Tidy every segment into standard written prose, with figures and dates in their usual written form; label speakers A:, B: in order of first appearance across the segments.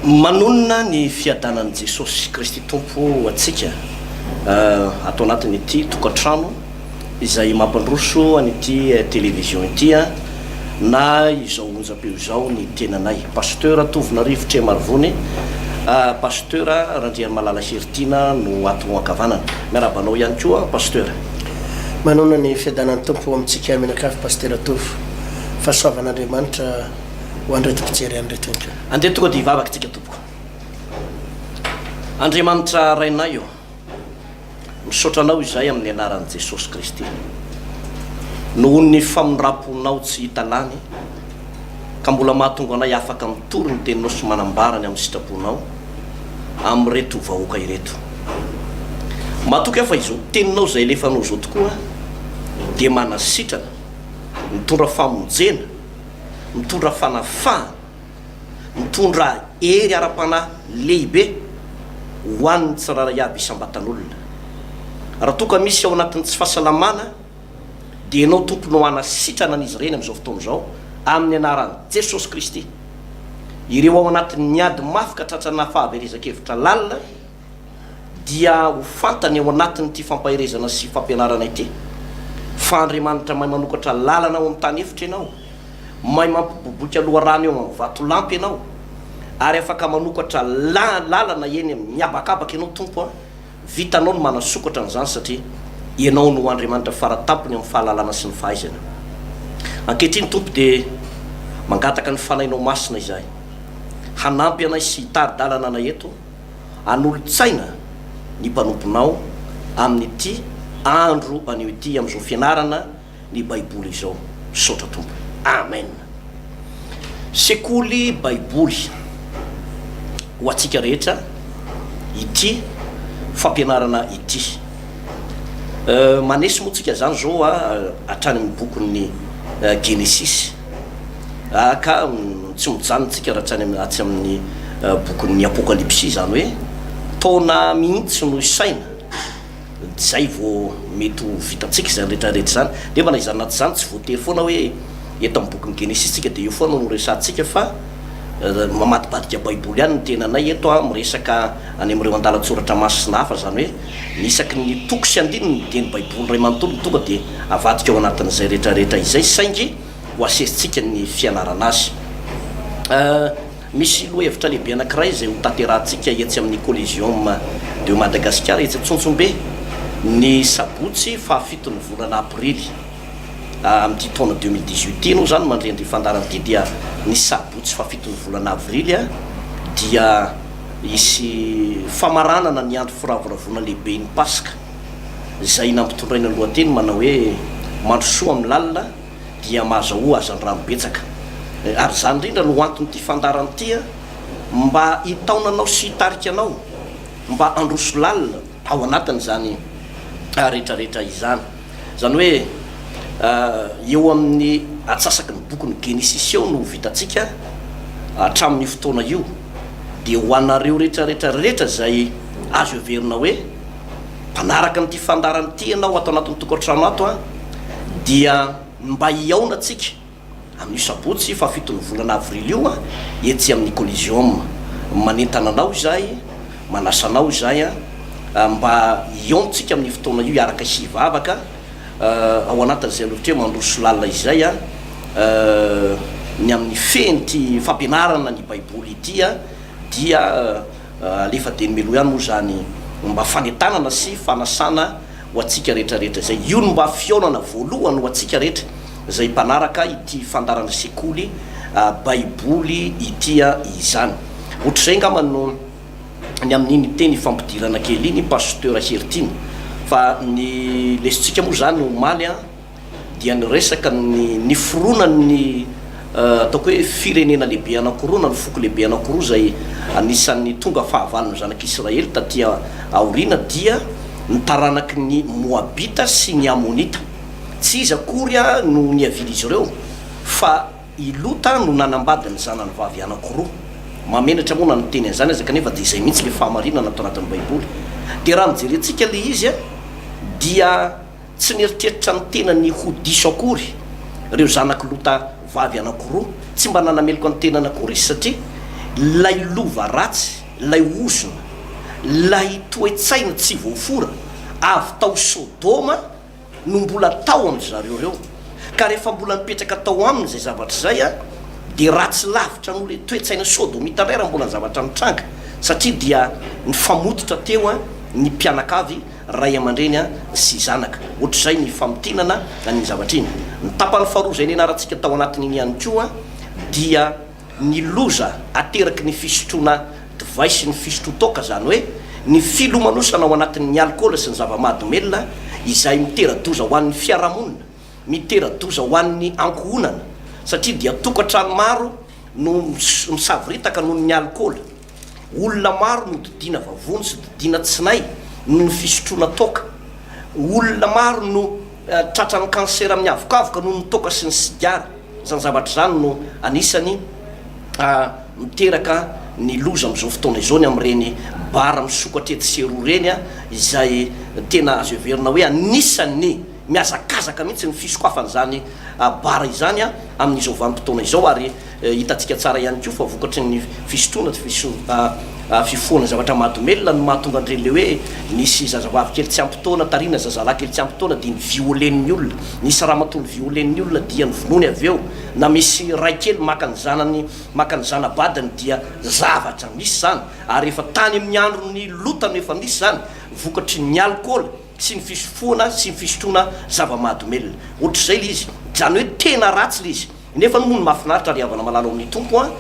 A: Manonona ny fiadanan'i Jesosy Kristy Tompo ho antsika ato anatin'ity tokantrano izay mampandroso an'ity télévision ity na izao onjam-peo izao ny tenanay. Pasteur Tovonarivo Tremarivony, Pasteur Randriarimalala Heritiana no ato ankavanana. Miarahaba anao ihany koa Pasteur.
B: Manonona ny fiadanan'ny Tompo ho amintsika mianakavy Pasitera Tovo. Fahasoavan'Andriamanitra. ho an'ireto mpijery an'ireto ihany koa.
A: Andeha tonga dia hivavaka tsika tompoko. Andriamanitra Rainay ô, misaotra Anao izahay amin'ny anaran'i Jesosy Kristy. Nohon'ny famindram-ponao tsy hita lany ka mbola mahatonga anay afaka mitory ny teninao sy manambara ny amin'ny sitraponao amin'ireto vahoaka ireto. Matoky aho fa izao teninao izay alefanao izao tokoa dia manasitrana, mitondra famonjena, mitondra fanafahana, mitondra hery ara-panahy lehibe ho an'ny tsirairay avy isam-batan'olona. Raha toa ka misy ao anatin'ny tsy fahasalamana dia Ianao Tompo no hanasitrana an'izy ireny amin'izao fotoana izao amin'ny anaran'i Jesosy Kristy. Ireo ao anatin'ny ady mafy ka tratranà fahaverezan-kevitra lalina dia ho fantany ao anatin'ity fampaherezana sy fampianarana ity fa Andriamanitra mahay manokatra lalana ao amin'ny tany efitra ianao, mahay mampiboiboika loharano eo amin'ny vatolampy ianao, ary afaka manokatra lalana eny amin'ny habakabaka ianao Tompo a, vitanao ny manasokatra an'izany satria Ianao no Andriamanitra faratampony amin'ny fahalalana sy ny fahaizana. Ankehitriny Tompo dia mangataka ny Fanahinao Masina izahay hanampy anay sy hitari-dalana anay eto, Hanolo-tsaina ny mpanomponao amin'ity andro anio ity amin'izao fianarana ny Baiboly izao. Misaotra Tompo. Amen. Sekoly Baiboly ho antsika rehetra ity fampianarana ity. Manesy moa tsika izany izao hatrany amin'ny bokin'ny Genesisy. Ka tsy mijanona tsika raha tsy any atsy amin'ny bokin'ny Apokalypsy, izany hoe taona mihitsy no isaina izay vao mety ho vitantsika izany rehetra rehetra izany. Nefa na izany na tsy izany tsy voatery foana hoe eto amin'ny bokin'ny Genesisy tsika dia eo foana no resahantsika fa mamadibadika baiboly ihany ny tenanay eto miresaka any amin'ireo andalan-tsoratra masina hafa, izany hoe ny isaky ny toko sy andininy dia ny baiboly iray manontolo no tonga dia avadika ao anatin'izay rehetra rehetra izay saingy ho asesintsika ny fianarana azy. Misy lohahevitra lehibe anankiray izay ho tanterahantsika etsy amin'ny Coliseum de Madagascar etsy Antsontsombe ny sabotsy fahafiton'ny volana aprily amin'ity taona 2018 ity. Ianao izany mandre an'ity fandaharana ity dia ny sabotsy fahafiton'ny volana avrily dia hisy famaranana ny andro firavoravoana lehiben'ny Paska izay nampitondraina lohateny manao hoe Mandrosoa amin'ny lalina dia mahazahoa hazandrano betsaka. Ary izany indrindra no anton'ity fandaharana ity, mba hitaona anao sy hitarika anao mba handroso lalina ao anatin'izany rehetrarehetra izany. Izany hoe eo amin'ny atsasaky ny bokin'ny Genesisy eo no ho vitantsika hatramin'io fotoana io. Dia ho anareo rehetrarehetra rehetra izay azo heverina hoe mpanaraka an'ity fandaharana ity ianao ato anatin'ny tokantrano ato an, dia mba hihaona tsika amin'io sabotsy fahafiton'ny volana avrily io an, etsy amin'ny Coliseum. Manentana anao izahay, manasa anao izahay an, mba hihaona tsika amin'io fotoana io hiaraka hivavaka ao anatin'izay lohatra hoe mandroso lalina izay an, ny amin'ny fehin'ity fampianarana ny baiboly ity an, dia Alefa dieny mialoha ihany moa izany mba fanentanana sy fanasana ho antsika rehetra rehetra izay. Io no mba fihaonana voalohany ho antsika rehetra izay mpanaraka ity fandaharana sekoly baiboly ity izany. Ohatr'izay angamba no ny amin'iny teny fampidirana kely iny Pasteur Heritiana. Fa ny lesontsika moa izany omaly an. dia niresaka ny niforonan'ny ataoko hoe firenena lehibe anankiroa na ny foko lehibe anankiroa izay anisan'ny tonga fahavalon'ny zanak'Israely taty aoriana dia ny taranaky ny Moabita sy ny Amonita. Tsy iza akory no niavian'izy ireo fa i Lota no nanambady ny zanany vavy anankiroa. Mahamenatra moa na niteny an'izany aza kanefa dia izay mihitsy ilay fahamarinana ato anatin'ny Baiboly. Dia raha nojerentsika ilay izy dia Tsy nieritreritra ny tenany ho diso akory ireo zanak'i Lota vavy anankiroa. Tsy mba nanameloka ny tenany akory izy satria Ilay lova ratsy, ilay ozona, ilay toe-tsaina tsy voafora avy tao Sodoma no mbola tao amin-dry zareo ireo. Ka rehefa mbola nipetraka tao aminy izay zavatra izay, dia ratsy lavitra noho ilay toe-tsaina sodomita indray raha mbola ny zavatra nitranga, satria dia nifamototra teo ny mpianakavy, ray aman-dreny sy zanaka. Ohatr'izay ny famintinana an'iny zavatra iny. Ny tapany faharoa izay nianarantsika tao anatin'iny ihany koa dia ny loza ateraky ny fisotroana divay sy ny fisotroan-toaka, izany hoe ny filomanosana ao anatin'ny alikaola sy ny zava-mahadomelina izay mitera-doza ho an'ny fiarahamonina, mitera-doza ho an'ny ankohonana, satria dia tokantrano maro no misavoritaka noho ny alikaola, olona maro no didiana vavony sy didiana tsinay noho ny fisotroana toaka, olona maro no tratran'ny kansera amin'ny avokavoka noho ny toaka sy ny sigara. Izany zavatra izany no anisany miteraka ny loza amin'izao fotoana izao ny amin'ireny bar misokatra etsy sy eroa ireny izay tena azo heverina hoe anisan'ny mihazakazaka mihitsy ny fisokafan'izany bar izany amin'izao vanim-potoana izao ary hitantsika tsara ihany koa fa vokatry ny fisotroana sy fifohana zavatra mahadomelina no mahatonga an'ireny le hoe nisy zazavavy kely tsy ampy taona tarihina zazalahy kely tsy ampy taona dia ni-violer-n'ny olona, nisy ramatoa ni-violer-n'ny olona dia novonoiny avy eo, na misy ray kely maka ny zanany maka ny zana-badiny dia zavatra misy izany ary efa tany amin'ny andron'ny Lota no efa nisy izany vokatry ny alikaola sy ny fisofoana sy ny fisotroana zava-mahadomelina. Ohatr'izay le izy, izany hoe tena ratsy le izy. Nefa moa ny mahafinaritra ry havana malala ao amin'ny Tompo an,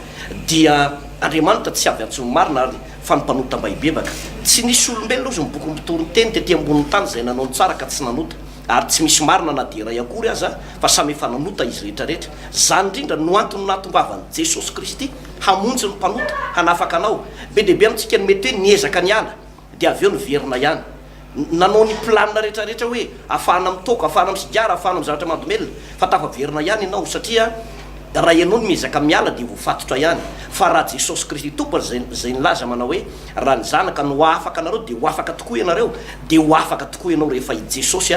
A: dia Andriamanitra tsy avy antso ny marina ary fa ny mpanota mba hibebaka. Tsy nisy olombelona ozy ny boky mpitory ny teny tety ambonin'ny tany izay nanao ny tsara ka tsy nanota. Ary tsy misy marina na dia iray akory aza fa samy efa nanota izy rehetra rehetra. Izany indrindra no antony nahatongavan'i Jesosy Kristy hamonjy ny mpanota, hanafaka anao. Be dia be amintsika no mety hoe niezaka niala dia avy eo niverina ihany. Nanao ny planina rehetra rehetra hoe afahana mitoaka, afahana misigara, afahana amin'ny zavatra mahadomelina fa tafaverina ihany ianao satria raha ianao no miezaka miala dia voafatotra ihany fa raha Jesosy Kristy Tompo izay izay nilaza manao hoe raha ny zanaka no hahafaka anareo dia ho afaka tokoa ianareo dia ho afaka tokoa ianao rehefa i Jesosy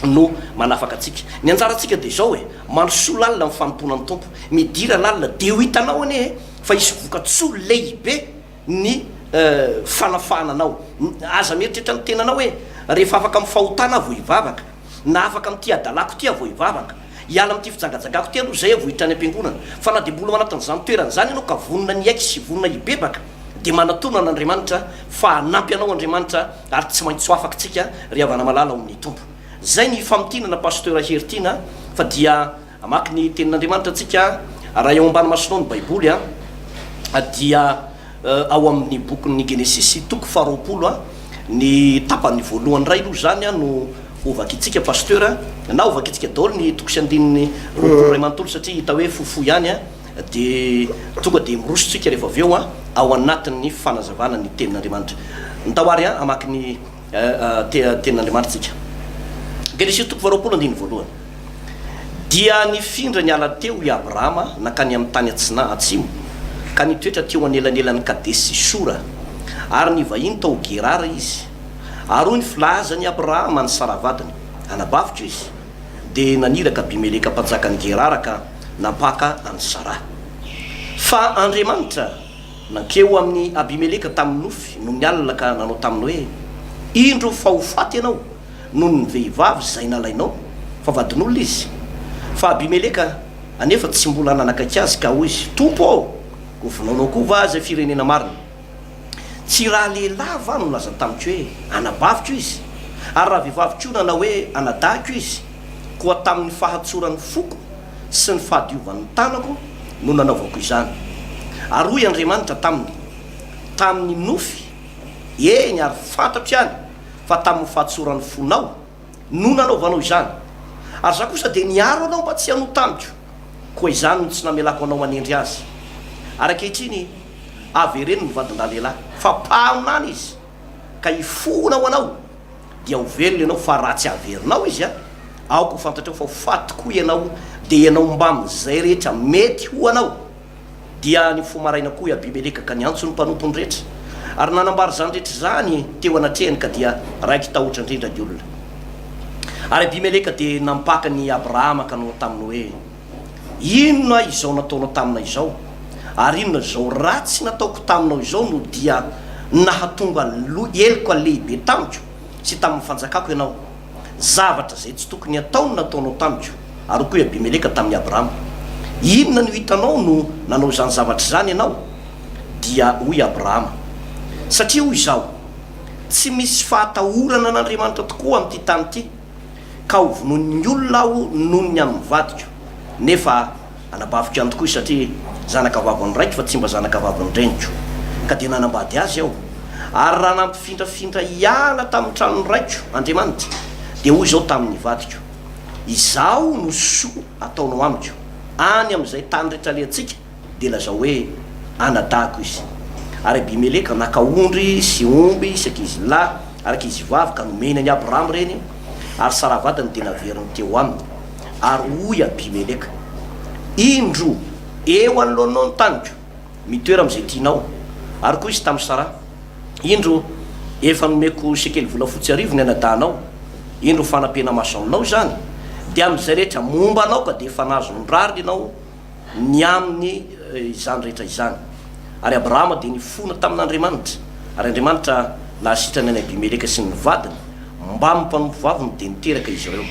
A: no manafaka antsika. Ny anjarantsika dia izao e, mandrosoa lalina amin'ny fanompoana ny Tompo, midira lalina dia ho hitanao anie e fa hisy vokatsoa lehibe ny fanafahana anao. Aza mieritreritra ny tenanao hoe, rehefa afaka amin'ny fahotana aho vao hivavaka, na afaka amin'ity hadalako ity aho vao hivavaka, hiala amin'ity fijangajangako ity aloha izay aho vao hiditra any am-piangonana. Fa na dia mbola ao anatin'izany toerana izany ianao ka vonona ny hiaiky sy vonona hibebaka, dia manatona an'Andriamanitra fa hanampy anao Andriamanitra ary tsy maintsy ho afaka isika ry havana malala ao amin'ny Tompo. Izay ny famintinana Pasteur Heritiana fa dia Hamaky ny Tenin'Andriamanitra tsika, raha eo ambany masonao ny Baiboly dia ao amin'ny bokin'ny Genesisy toko faharoapolo ny tapany voalohany iray aloha izany no hovakintsika Pasteur, na hovakintsika daholo ny toko sy andininy 20 iray manontolo satria hita hoe fohifohy ihany dia tonga dia miroso tsika rehefa avy eo ao anatin'ny fanazavana ny Tenin'Andriamanitra. Ndao ary hamaky ny Tenin'Andriamanitra tsika. Genesisy toko faharoapolo andininy voalohany. Dia nifindra niala teo i Abrahama nankany amin'ny tany atsina atsimo, ka nitoetra teo anelanelan'i Kadesy sy Sora, ary nivahiny tao Gerara izy. Ary hoy ny filazan'i Abrahama an'i Sara vadiny, Anabaviko izy. Dia naniraka Abimeleka mpanjakan'i Gerara ka nampaka an'i Sara. Fa Andriamanitra nankeo amin'i Abimeleka tamin'ny nofy nony alina ka nanao taminy hoe, Indro fa ho faty ianao, noho ny vehivavy izay nalainao, fa vadin'olona izy. Fa Abimeleka anefa tsy mbola nanakaiky azy, ka hoy izy, Tompo ô, ho vonoinao koa va izay firenena marina? Tsy ralehilahy va no nilaza tamiko hoe, Anabaviko izy? Ary rahavehivavy koa nanao hoe, Anadahiko izy? Koa tamin'ny fahatsoran'ny foko sy ny fahadiovan'ny tanako no nanaovako izany. Ary hoy Andriamanitra taminy, Tamin'ny nofy, eny, ary fantatro ihany fa tamin'ny fahatsoran'ny fonao no nanaovanao izany, ary Izaho kosa dia niaro anao mba tsy hanota amiko, koa izany no tsy namelako anao hanendry azy. Ary ankehitriny, avereno ny vadin-dralehilahy, fa mpaminany izy, ka hifona ho anao, dia ho velona ianao, fa raha tsy averinao izy, aoka ho fantatrao fa ho faty koa ianao, dia ianao mbamin'izay rehetra mety ho anao. Dia nifoha maraina koa i Abimeleka ka niantso ny mpanompony rehetra, ary nanambara izany rehetra izany teo anatrehany, ka dia raiki-tahotra indrindra ny olona. Ary Abimeleka dia nampaka an'i Abrahama ka nanao taminy hoe, Inona izao nataonao taminay izao? Ary inona izao ratsy nataoko taminao izao no dia nahatonga heloka lehibe tamiko sy tamin'ny fanjakako ianao? Zavatra izay tsy tokony hatao no nataonao tamiko. Ary hoy koa i Abimeleka tamin'i Abrahama, Inona no hitanao no nanao izany zavatra izany ianao? Dia hoy Abrahama, Satria hoy izaho, Tsy misy fahatahorana an'Andriamanitra tokoa amin'ity tany ity, ka hovonoin'ny olona aho noho ny amin'ny vadiko, nefa anabaviko ihany tokoa izy satria zanakavavin'ny raiko fa tsy mba zanakavavin'ny reniko, ka dia nanambady azy aho. Ary raha nampifindrafindra hiala tamin'ny tranon'ny raiko Andriamanitra, dia hoy izao tamin'ny vadiko, Izaho no soa ataonao amiko, any amin'izay tany rehetra alehantsika, dia lazao hoe, Anadahiko izy. Ary Abimeleka naka ondry sy omby sy ankizilahy ary ankizivavy ka nomeny an'i Abrahama ireny, ary Saraha vadiny dia naveriny teo aminy. Ary hoy Abimeleka, Indro, eo anoloanao ny taniko, mitoera amin'izay tianao. Ary koa izy tamin'i Saraha, Indro, efa nomeko sekely volafotsy arivo ny anadahinao, indro fanampenamaso aminao izany, dia amin'izay rehetra momba anao ka dia efa nahazo ny rariny ianao, ny amin' izany rehetra izany. Ary Abrahama dia nifona tamin' Andriamanitra, ary Andriamanitra nahasitrana an' i Abimeleka sy ny vadiny mbamin'ny mpanompovaviny dia niteraka izy ireo.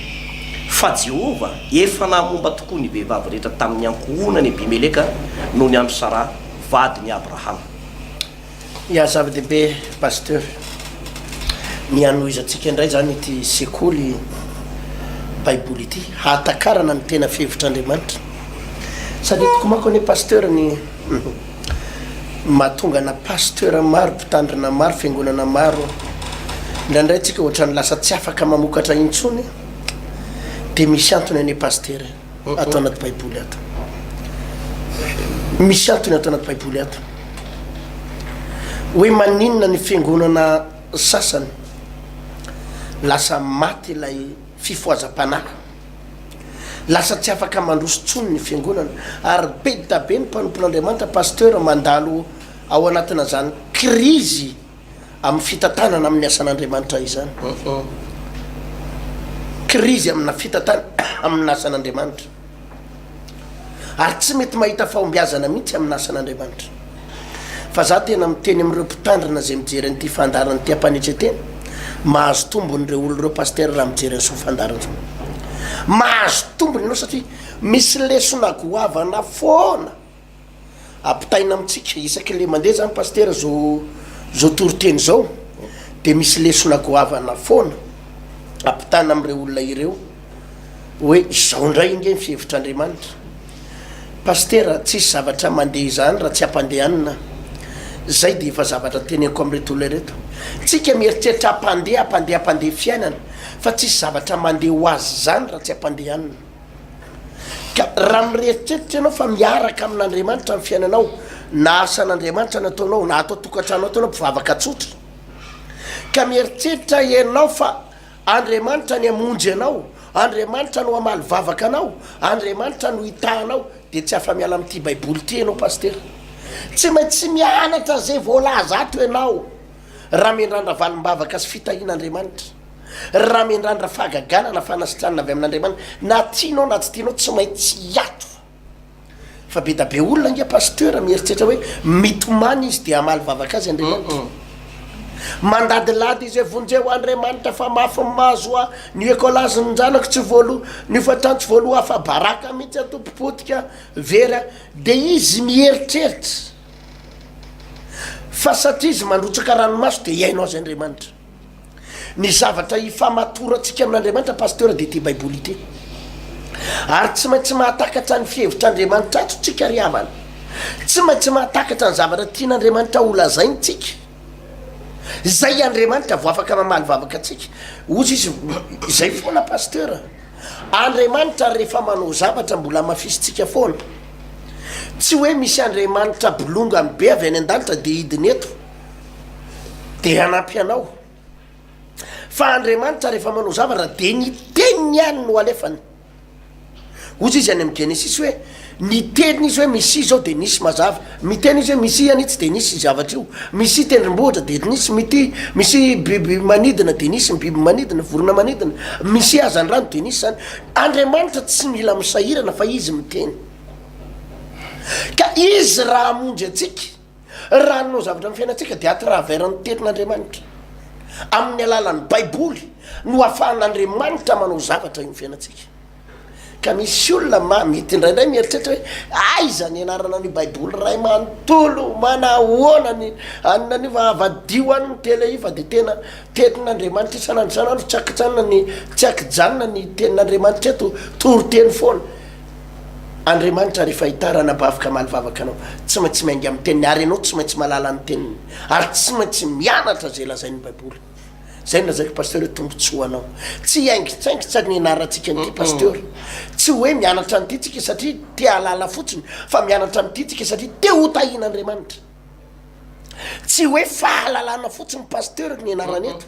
A: Fa Jehovah efa nahamomba tokoa ny vehivavy rehetra tamin' ny ankohonan' i Abimeleka noho ny amin'i Saraha vadin' i Abrahama.
B: Ya zava-dehibe Pasteur ny hanohizantsika indray izany ity sekoly baiboly ity hahatakarana ny tena fihevitr'Andriamanitra. Sady hitako manko anie Pasteur ny mahatonga ana Pasteur maro, mpitandrina maro, fiangonana maro indraindray tsika ohatran'ny lasa tsy afaka mamokatra intsony dia misy antony anie Pasteur e. ato anaty baiboly ato. Misy antony ato anaty baiboly ato. Hoe maninona ny fiangonana sasany lasa maty ilay fifohazam-panahy. Lasa tsy afaka mandroso intsony ny fiangonana ary be da be ny mpanompon'Andriamanitra pasteur mandalo ao anatina zany krizy amin'ny fitantanana amin'ny asan'Andriamanitra izany. Krizy amina fitantanana amin'ny asan'Andriamanitra. Ary tsy mety mahita fahombiazana mihitsy amin'ny asan'Andriamanitra. Fa za tena miteny amin'ireo mpitandrina izay mijery an'ity fandaharana ity am-panetren-tena, mahazo tombony ireo olona ireo pasitera raha mijery an'izao fandaharana izao. Mahazo tombony ianao satria misy lesona goavana foana. Ampitaina amintsika isaky le mandeha zany pasitera zao zao toriteny zao de misy lesona goavana foana ampitana amin'ireo olona ireo hoe izao ndray nge ny fihevitr'Andriamanitra. Pasitera tsisy zavatra mandeha izany raha tsy ampandehanina. Zay de efa zavatra teneniko amin'ireto olona ireto. Tsika mieritreritra ampandeha ampandeha ampandeha fiainana fa tsisy zavatra mandeha ho azy zany raha tsy ampandehanina. Ka raha mieritreritra ianao fa miaraka amin'Andriamanitra ny fiainanao, na asan'Andriamanitra no ataonao, na ato an-tokantrano ato ianao mpivavaka tsotra, ka mieritreritra ianao fa Andriamanitra ny hamonjy anao, Andriamanitra no hamaly vavaka anao, Andriamanitra no hitaha anao, dia tsy afa-miala amin'ity Baiboly ity ianao Pasitera. Tsy maintsy mianatra izay voalaza ato ianao raha miandrandra valim-bavaka sy fitahian'Andriamanitra. Raha miandrandra fahagagana na fanasitranana avy amin'Andriamanitra, na tianao na tsy tianao, tsy maintsy hiato. Fa be da be olona ange pasteur mieritreritra hoe mitomany izy dia hamaly vavaka azy Andriamanitra. Mandadilady izy hoe vonjeo Andriamanitra fa mafy ny mahazo ahy, ny écolage ny zanako tsy voaloa, ny hofantrano tsy voaloa, afa-baraka mihitsy aho tompo potika, very aho. Dia izy mieritreritra fa satria izy mandrotsaka ranomaso dia hihaino azy Andriamanitra. Ny zavatra ifamatorantsika amin'Andriamanitra Pasteur dia ity baiboly ity. Ary tsy maintsy mahatakatra ny fihevitr'Andriamanitra ato tsika ry havana. Tsy maintsy mahatakatra ny zavatra tian'Andriamanitra ho lazaina tsika. Izay Andriamanitra vao afaka mamaly vavaka antsika. Hozy izy, izay foana Pasteur. Andriamanitra rehefa manao zavatra mbola hamafisintsika foana. Tsy hoe misy Andriamanitra bolongany be avy any an-danitra dia hidina eto. Dia hanampy anao. Fa Andriamanitra rehefa manao zavatra dia ny teniny ihany no alefany. Hozy izy any amin'ny Genesisy hoe niteny izy hoe misia izao dia nisy mazava. Miteny izy hoe misia anitsy dia nisy zavatra io. Misia tendrombohitra dia nisy. Mity misia biby manidina dia nisy ny biby manidina, vorona manidina. Misia hazandrano dia nisy izany. Andriamanitra tsy mila misahirana fa izy miteny. Ka. Izy raha hamonjy antsika, raha hanao zavatra amin'ny fiainantsika dia à travers ny tenin'Andriamanitra. Amin'ny alalan'ny Baiboly no ahafahan'Andriamanitra manao zavatra eo amin'ny fiainantsika. Ka misy olona ma mety indraindray mieritreritra hoe aiza ny anarana ny baiboly ray manontolo, manahoana ny anona an'io fa avadio any ny tele io fa de tena tenin'Andriamanitra isan'andro isan'andro tsy akijanona ny tsy akijanona ny tenin'Andriamanitra eto toriteny foana. Andriamanitra rehefa hita ranabavy ka hamaly vavaka anao tsy maintsy miainga amin'ny teniny ary ianao tsy maintsy mahalala ny teniny ary tsy maintsy mianatra izay lazain'ny baiboly. Zay no lazaiko pasteur hoe tombotsoa anao. Tsy haingitsaingitsa ny ianarantsika an'ity pasteur. Tsy hoe mianatra an'ity tsika satria te hahalala fotsiny fa mianatra an'ity tsika satria te ho tahian'Andriamanitra. Tsy hoe fahalalana fotsiny pasteur ny ianarana eto.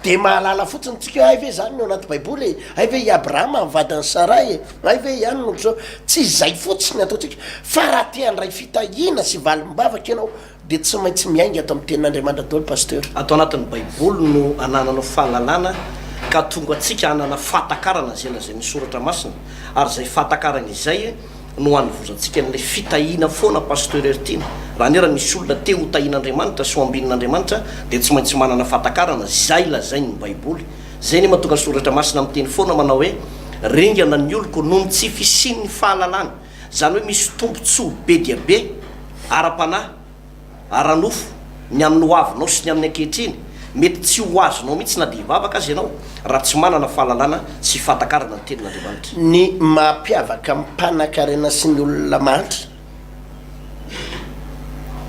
B: De mahalala fotsiny tsika hoe hay ve zany ny ao anaty baiboly e, hay ve i Abrahama nivady an'i Saray e, hay ve i anona ohatr'izao. Tsy izay fotsiny ataontsika fa raha te handray fitahiana sy valim-bavaka ianao Dia tsy maintsy miainga ato amin'ny tenin'Andriamanitra daholo Pasteur.
A: Ato anatin'ny baiboly no anananao fahalalana ka tonga antsika hanana fahatakarana izay lazain'ny soratra masina ary izay fahatakarana izay no hanovozantsika an'ilay fitahiana foana Pasteur Heritiana raha anie raha misy olona te ho tahian'Andriamanitra sy ho ambinin'Andriamanitra dia tsy maintsy manana fahatakarana izay lazain'ny baiboly izay anie mahatonga ny soratra masina miteny foana manao hoe ringana ny oloko noho ny tsy fisian'ny fahalalana Izany hoe misy tombontsoa be dia be ara-panahy, ara-nofo, ny amin'ny hoavinao sy ny amin'ny ankehitriny, mety tsy ho azonao mihitsy na dia hivavaka aza ianao, raha tsy manana fahalalana sy fahatakarana ny Tenin'Andriamanitra.
B: Ny mampiavaka ny mpanankarena sy ny olona mahantra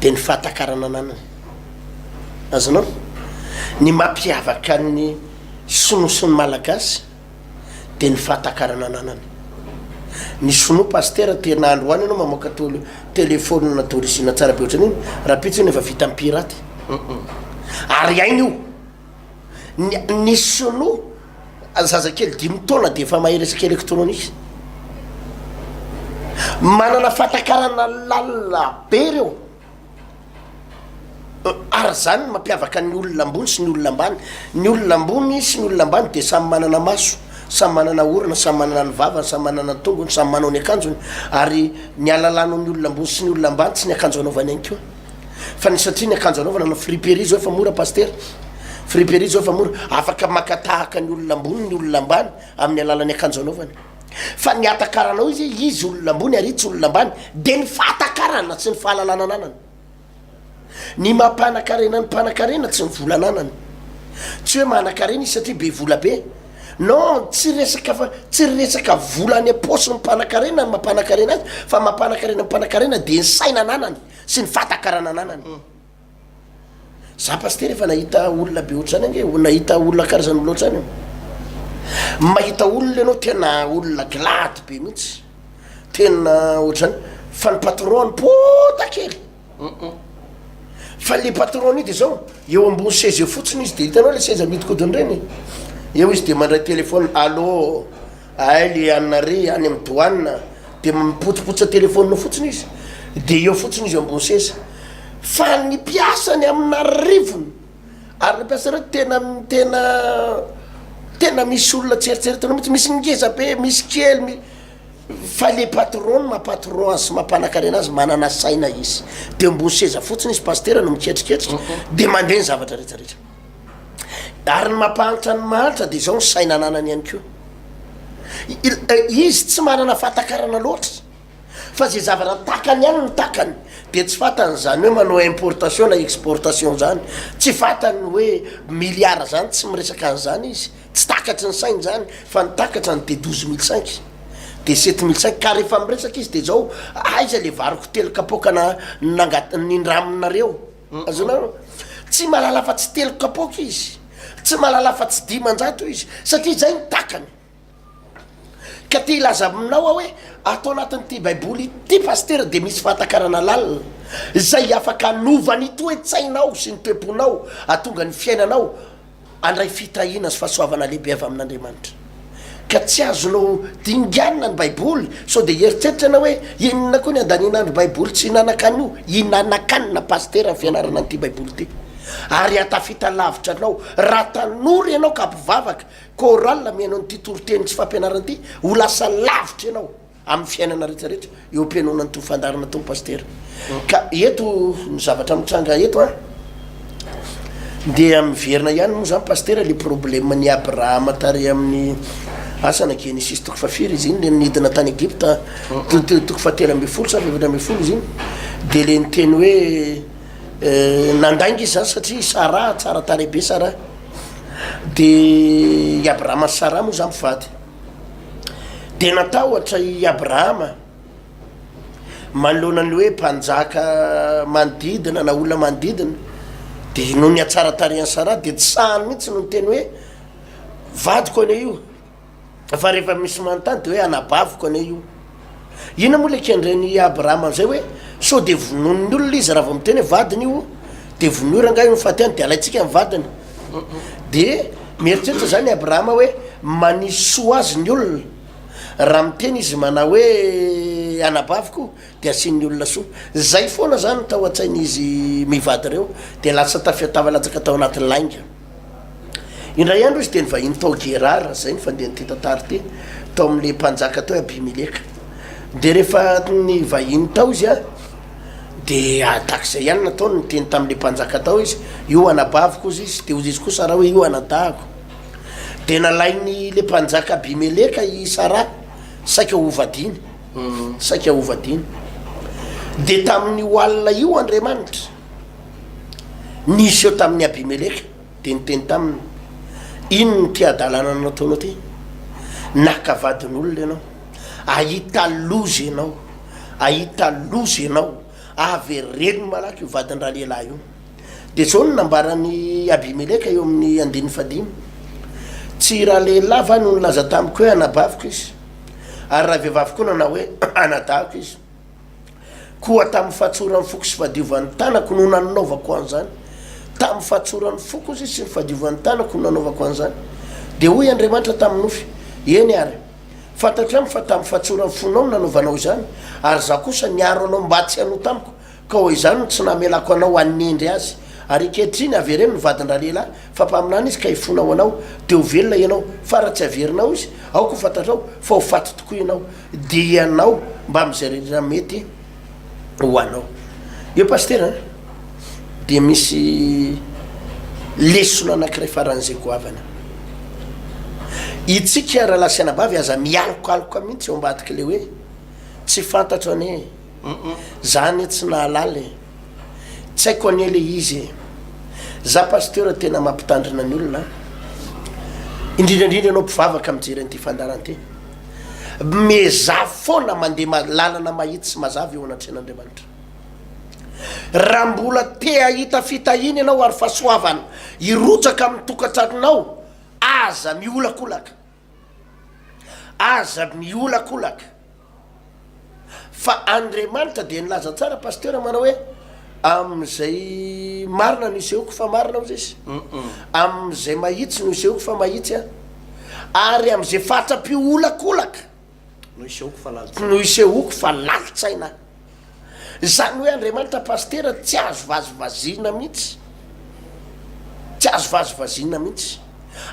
B: dia ny fahatakarana ananany. Azonao? Ny mampiavaka ny sinoa sy ny malagasy dia ny fahatakarana ananany. Ny sinoa pasitera tena androany ianao mamoaka tôle telephone d'origine tsara be ohatran'iny, rahampitso iny efa vita amin'ny pirate. Ary hainy io. Ny ny sinoa zazakely dimy taona dia efa mahay resaka électronique. Manana fahatakarana lalina be ireo. Ary izany no mampiavaka ny olona ambony sy ny olona ambany. Ny olona ambony sy ny olona ambany dia samy manana maso, samy manana orona, samy manana ny vavany, samy manana ny tongony, samy manao ny akanjony. Ary ny ahalalanao ny olona ambony sy ny olona ambany tsy ny akanjo anaovany ihany koa. Fa ny satria ny akanjo anaovana na friperie zao efa mora pasitera. Friperie zao efa mora. Afaka maka tahaka ny olona ambony ny olona ambany amin'ny alalan'ny akanjo anaovany. Fa ny hatakaranao izy, izy olona ambony ary itsy olona ambany, dia ny fahatakarana sy ny fahalalana ananany. Ny maha mpanakarena ny mpanakarena tsy ny vola ananany. Tsy hoe manakarena izy satria be vola be. Non, tsy resaka fa tsy resaka vola any am-paosin'ny mpanakarena ny maha mpanakarena azy, fa maha mpanakarena ny mpanakarena dia ny saina ananany sy ny fahatakarana ananany. Za pasitera efa nahita olona be ohatr'izany ange, nahita olona karazan'olona ohatr'izany aho. Mahita olona ianao tena olona glady be mihitsy, tena ohatr'izany, fa ny patron-ny pota kely. Fa le patron-ny io de zao, eo ambony seza eo fotsiny izy de hitanao le seza mihodinkodina ireny, eo izy de mandray téléphone, allô. Hay le anona re any am douane de mipotsipotsitra telephone fotsiny izy de eo fotsiny izy eo ambony seza fa ny mpiasany amin'arivony ary le mpiasa reo tena tena tena misy olona tsy eritreretinao mihitsy misy ngeza be misy kely mi fa le patron no maha patron azy sy maha mpanakarena azy manana saina izy de eo ambony seza fotsiny izy pasitera no miketriketrika de mandeha ny zavatra retraretra. Ary ny mampahantra ny mahantra dia izao ny saina ananany ihany koa. Izy tsy manana fahatakarana loatra fa izay zavatra takany ihany no takany. Dia tsy fantany izany hoe manao importation na exportation izany. Tsy fantany ny hoe milliard izany, tsy miresaka an'izany izy. Tsy takatry ny sainy izany fa ny takatrany dia douze mille cinq, dia sept mille cinq. Ka rehefa miresaka izy dia izao, aiza ilay variko telo kapoaka na- nanga- nindraminareo? Azonareo? Tsy mahalala afa-tsy telo kapoaka izy, tsy mahalala afa-tsy 500 izy, satria izay ny takany. Ka te hilaza aminao aho hoe ato anatin'ity Baiboly ity Pasitera dia misy fahatakarana lalina izay afaka hanova ny toe-tsainao sy ny toe-ponao, hahatonga ny fiainanao Handray fitahiana sy fahasoavana lehibe avy amin'Andriamanitra. Ka tsy azonao dinganina ny Baiboly sao dia hieritreritra ianao hoe inona koa ny andaniana andro Baiboly tsy hinanakana io. Hinanakanina Pasitera ny fianarana an'ity Baiboly ity. Ary hahatafita lavitra anao. Raha tanora ianao ka mpivavaka, chorale mihaino an'ity toriteny sy fampianarana ity, ho lasa lavitra ianao. Amin'ny fiainana rehetra rehetra eo am-pihainoana an'itony fandaharana itony Pasitera. Ka eto ny zavatra mitranga eto an, dia miverina ihany moa zany Pasitera le problème n'i Abrahama tary amin'ny asa na Genesis toko fahafiry izy iny le nidina tany Egypta, toko fahatelo ambin'ny folo sa fahaefatra 12 izy iny, de le niteny hoe nandainga izy zany satria Sarah tsara tarehy be Sarah, de i Abrahama sy Sarah moa zany mpivady. Dia natahotra i Abrahama manoloana ny hoe mpanjaka manodidina na olona manodidina, dia noho ny hatsaran-tarehan'i Saraha dia tsy sahiny mihitsy no niteny hoe vadiko anie io, fa rehefa misy manontany dia hoe anabaviko anie io. Inona moa ilay kendren'i Abrahama amin'izay hoe sao dia vonoin'ny olona izy raha vao miteny hoe vadiny io, dia vonoy rangahy io ny faty any dia alaintsika ny vadiny. Dia mieritreritra izany Abrahama hoe manisy soa azy ny olona, raha miteny izy manao hoe anabaviko dia asian'ny olona soa. Izay foana izany no tao an-tsain'izy mivady ireo, dia lasa tafiatava-latsaka tao anaty lainga. Indray andro izy dia nivahiny tao Gerara, izay no fandehan'ity tantara ity, tao amin'ilay mpanjaka tao hoe Abimeleka. Dia rehefa nivahiny tao izy an, dia tahaka izay ihany nataony, niteny tamin'ilay mpanjaka tao izy, io anabaviko hozy izy, dia hozy izy koa Saraha hoe io anadahako. Dia nalain'ilay mpanjaka Abimeleka i Saraha, saika hovadiany, saika hovadiany. Dia tamin'io alina io Andriamanitra, Niseho tamin'i Abimeleka, dia niteny taminy, Inona ity hadalana nataonao ity? Naka vadin'olona ianao. Hahita loza ianao. Hahita loza ianao. Avereno malaky io vadin-dralehilahy io. Dia izao no nambaran'i Abimeleka eo amin'ny andininy fahadimy, Tsy ralehilahy va no nilaza tamiko hoe anabaviko izy, ary ravehivavy koa nanao hoe anadahiko izy? Koa tamin'ny fahatsoran'ny foko sy fahadiovan'ny tanako no nanaovako an'izany. Tamin'ny fahatsoran'ny foko, hozy izy, sy ny fahadiovan'ny tanako no nanaovako an'izany. Dia hoy Andriamanitra tamin'ny nofy, Eny àry, fantatro ihany fa tamin'ny fahatsoran'ny fonao no nanaovanao izany, ary Izaho kosa niaro anao mba tsy hanota amiko, ka ho izany no tsy namelako anao hanendry azy. Ary ankehitriny, avereno ny vadin-dralehilahy, fa mpaminany izy ka hifona ho anao, dia ho velona ianao, fa raha tsy averinao izy, aoka ho fantatrao fa ho faty tokoa ianao. Dia ianao mbamin'izay rehetra mety ho anao. Eo Pasitera an, dia misy lesona anankiray faran'izay goavana. Itsika rahalahy sy anabavy aza mialokaloka mihitsy eo ambadik'ilay hoe tsy fantatro anie e, za anie tsy nahalala e, Tsy haiko anie le izy e! Za pasteur tena mampitandrina ny olona an! Indrindra indrindra ianao mpivavaka mijery an'ity fandaharana ity, miezaha foana mandeha lalana mahitsy sy mazava eo anatrehan'Andriamanitra. Raha mbola te hahita fitahiana ianao ary fahasoavana hirotsaka amin'ny tokantranonao, aza miolakolaka. Aza miolakolaka fa Andriamanitra dia nilaza tsara Pasteur manao hoe amin'izay marina no isehoako fa marina hozy izy, amin'izay mahitsy no isehoako fa mahitsy aho, ary amin'izay fatra-piolakolaka
A: no isehoako fa lalin-tsaina.
B: No isehoako fa lalin-tsaina aho. Izany hoe Andriamanitra Pasitera tsy azo vazivaziana mihitsy. Tsy azo vazivaziana mihitsy.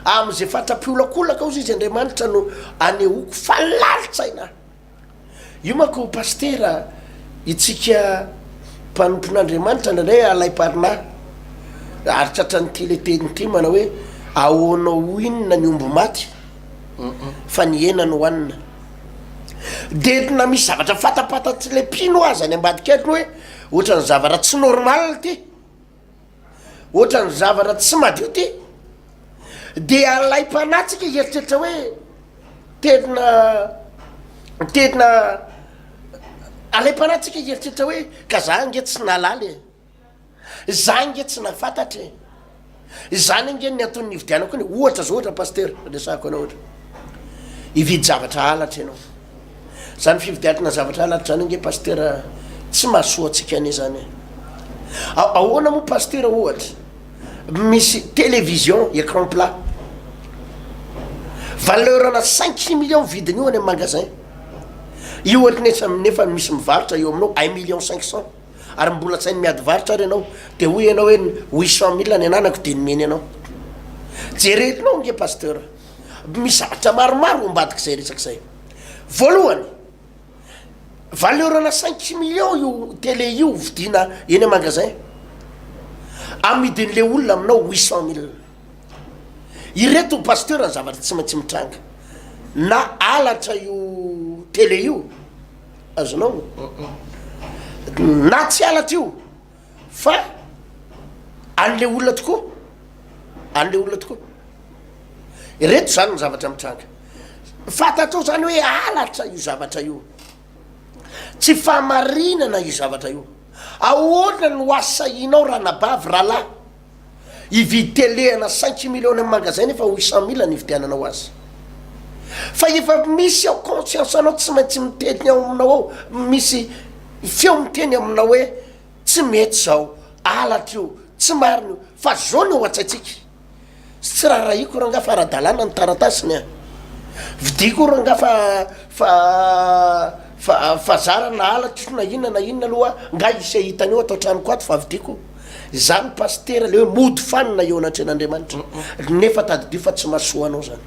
B: Amin'izay fatra-piolakolaka hozy izy Andriamanitra no anehoako fa lalin-tsaina aho. Io manko Pasitera itsika mpanompon'Andriamanitra indraindray alaim-parinahy ary tratran'ity le teny ity manao hoe ahoana ho inona ny omby maty fa ny hena no hohanina. De na misy zavatra fantapantatr'ilay mpino aza any ambadika any hoe ohatran'ny zavatra tsy normal ity, ohatran'ny zavatra tsy madio ity, de alaim-panahy tsika hieritreritra hoe tena tena alaim-panahy tsika hieritreritra hoe ka za ange tsy nahalala e. Za ange tsy nahafantatra e! Izany ange ny antony nividianako iny, ohatra zao ohatra pasitera, resahako anao ohatra, hividy zavatra halatra ianao, zany fividianana zavatra halatra zany ange pasitera tsy mahasoa antsika anie zany e! Ahoana moa pasitera ohatra, misy télévision écran plat, valeur ana cinq millions vidiny io any amin'ny magasin, io ohatra nefa nefa misy mivarotra eo aminao un million cinq cent. ary mbola tsy hainy miady varotra ary ianao de hoy ianao hoe 800 mille ny ananako de nomeny anao jerenao nge pasteur misy zavatra maromaro ao ambadik'izay resaka izay voalohany. Valeur-na cinq millions io télé io vidiana eny magasin, amidin'le olona aminao 800 mille. Ireto pasteur ny zavatra tsy maintsy mitranga, na halatra io télé io, azonao, na tsy halatra io fa an'le olona tokoa, an'le olona tokoa. Ireto zany ny zavatra mitranga. Fantatrao zany hoe halatra io zavatra io. Tsy fahamarinana io zavatra io. Ahoana no asahinao ranabavy, rahalahy, hividy télé ana cinq millions any amin'ny magasin nefa 800 mille ny hividiananao azy? Fa efa misy ao conscience anao tsy maintsy miteny ao aminao ao, misy feo miteny aminao hoe tsy mety izao, halatra io, tsy marina io, fa zao ny ao an-tsaintsika. Tsy raharahiako rangah fa ara-dalàna ny taratasiny a! Vidiko rangah fa fa fa fa zara na halatro na inona na inona aloha ngah hisy hahita an'io ato an-tranoko ato fa vidiko. Izany pasitera le hoe mody fanina eo anatrehan'Andriamanitra nefa tadidio fa tsy mahasoa anao zany.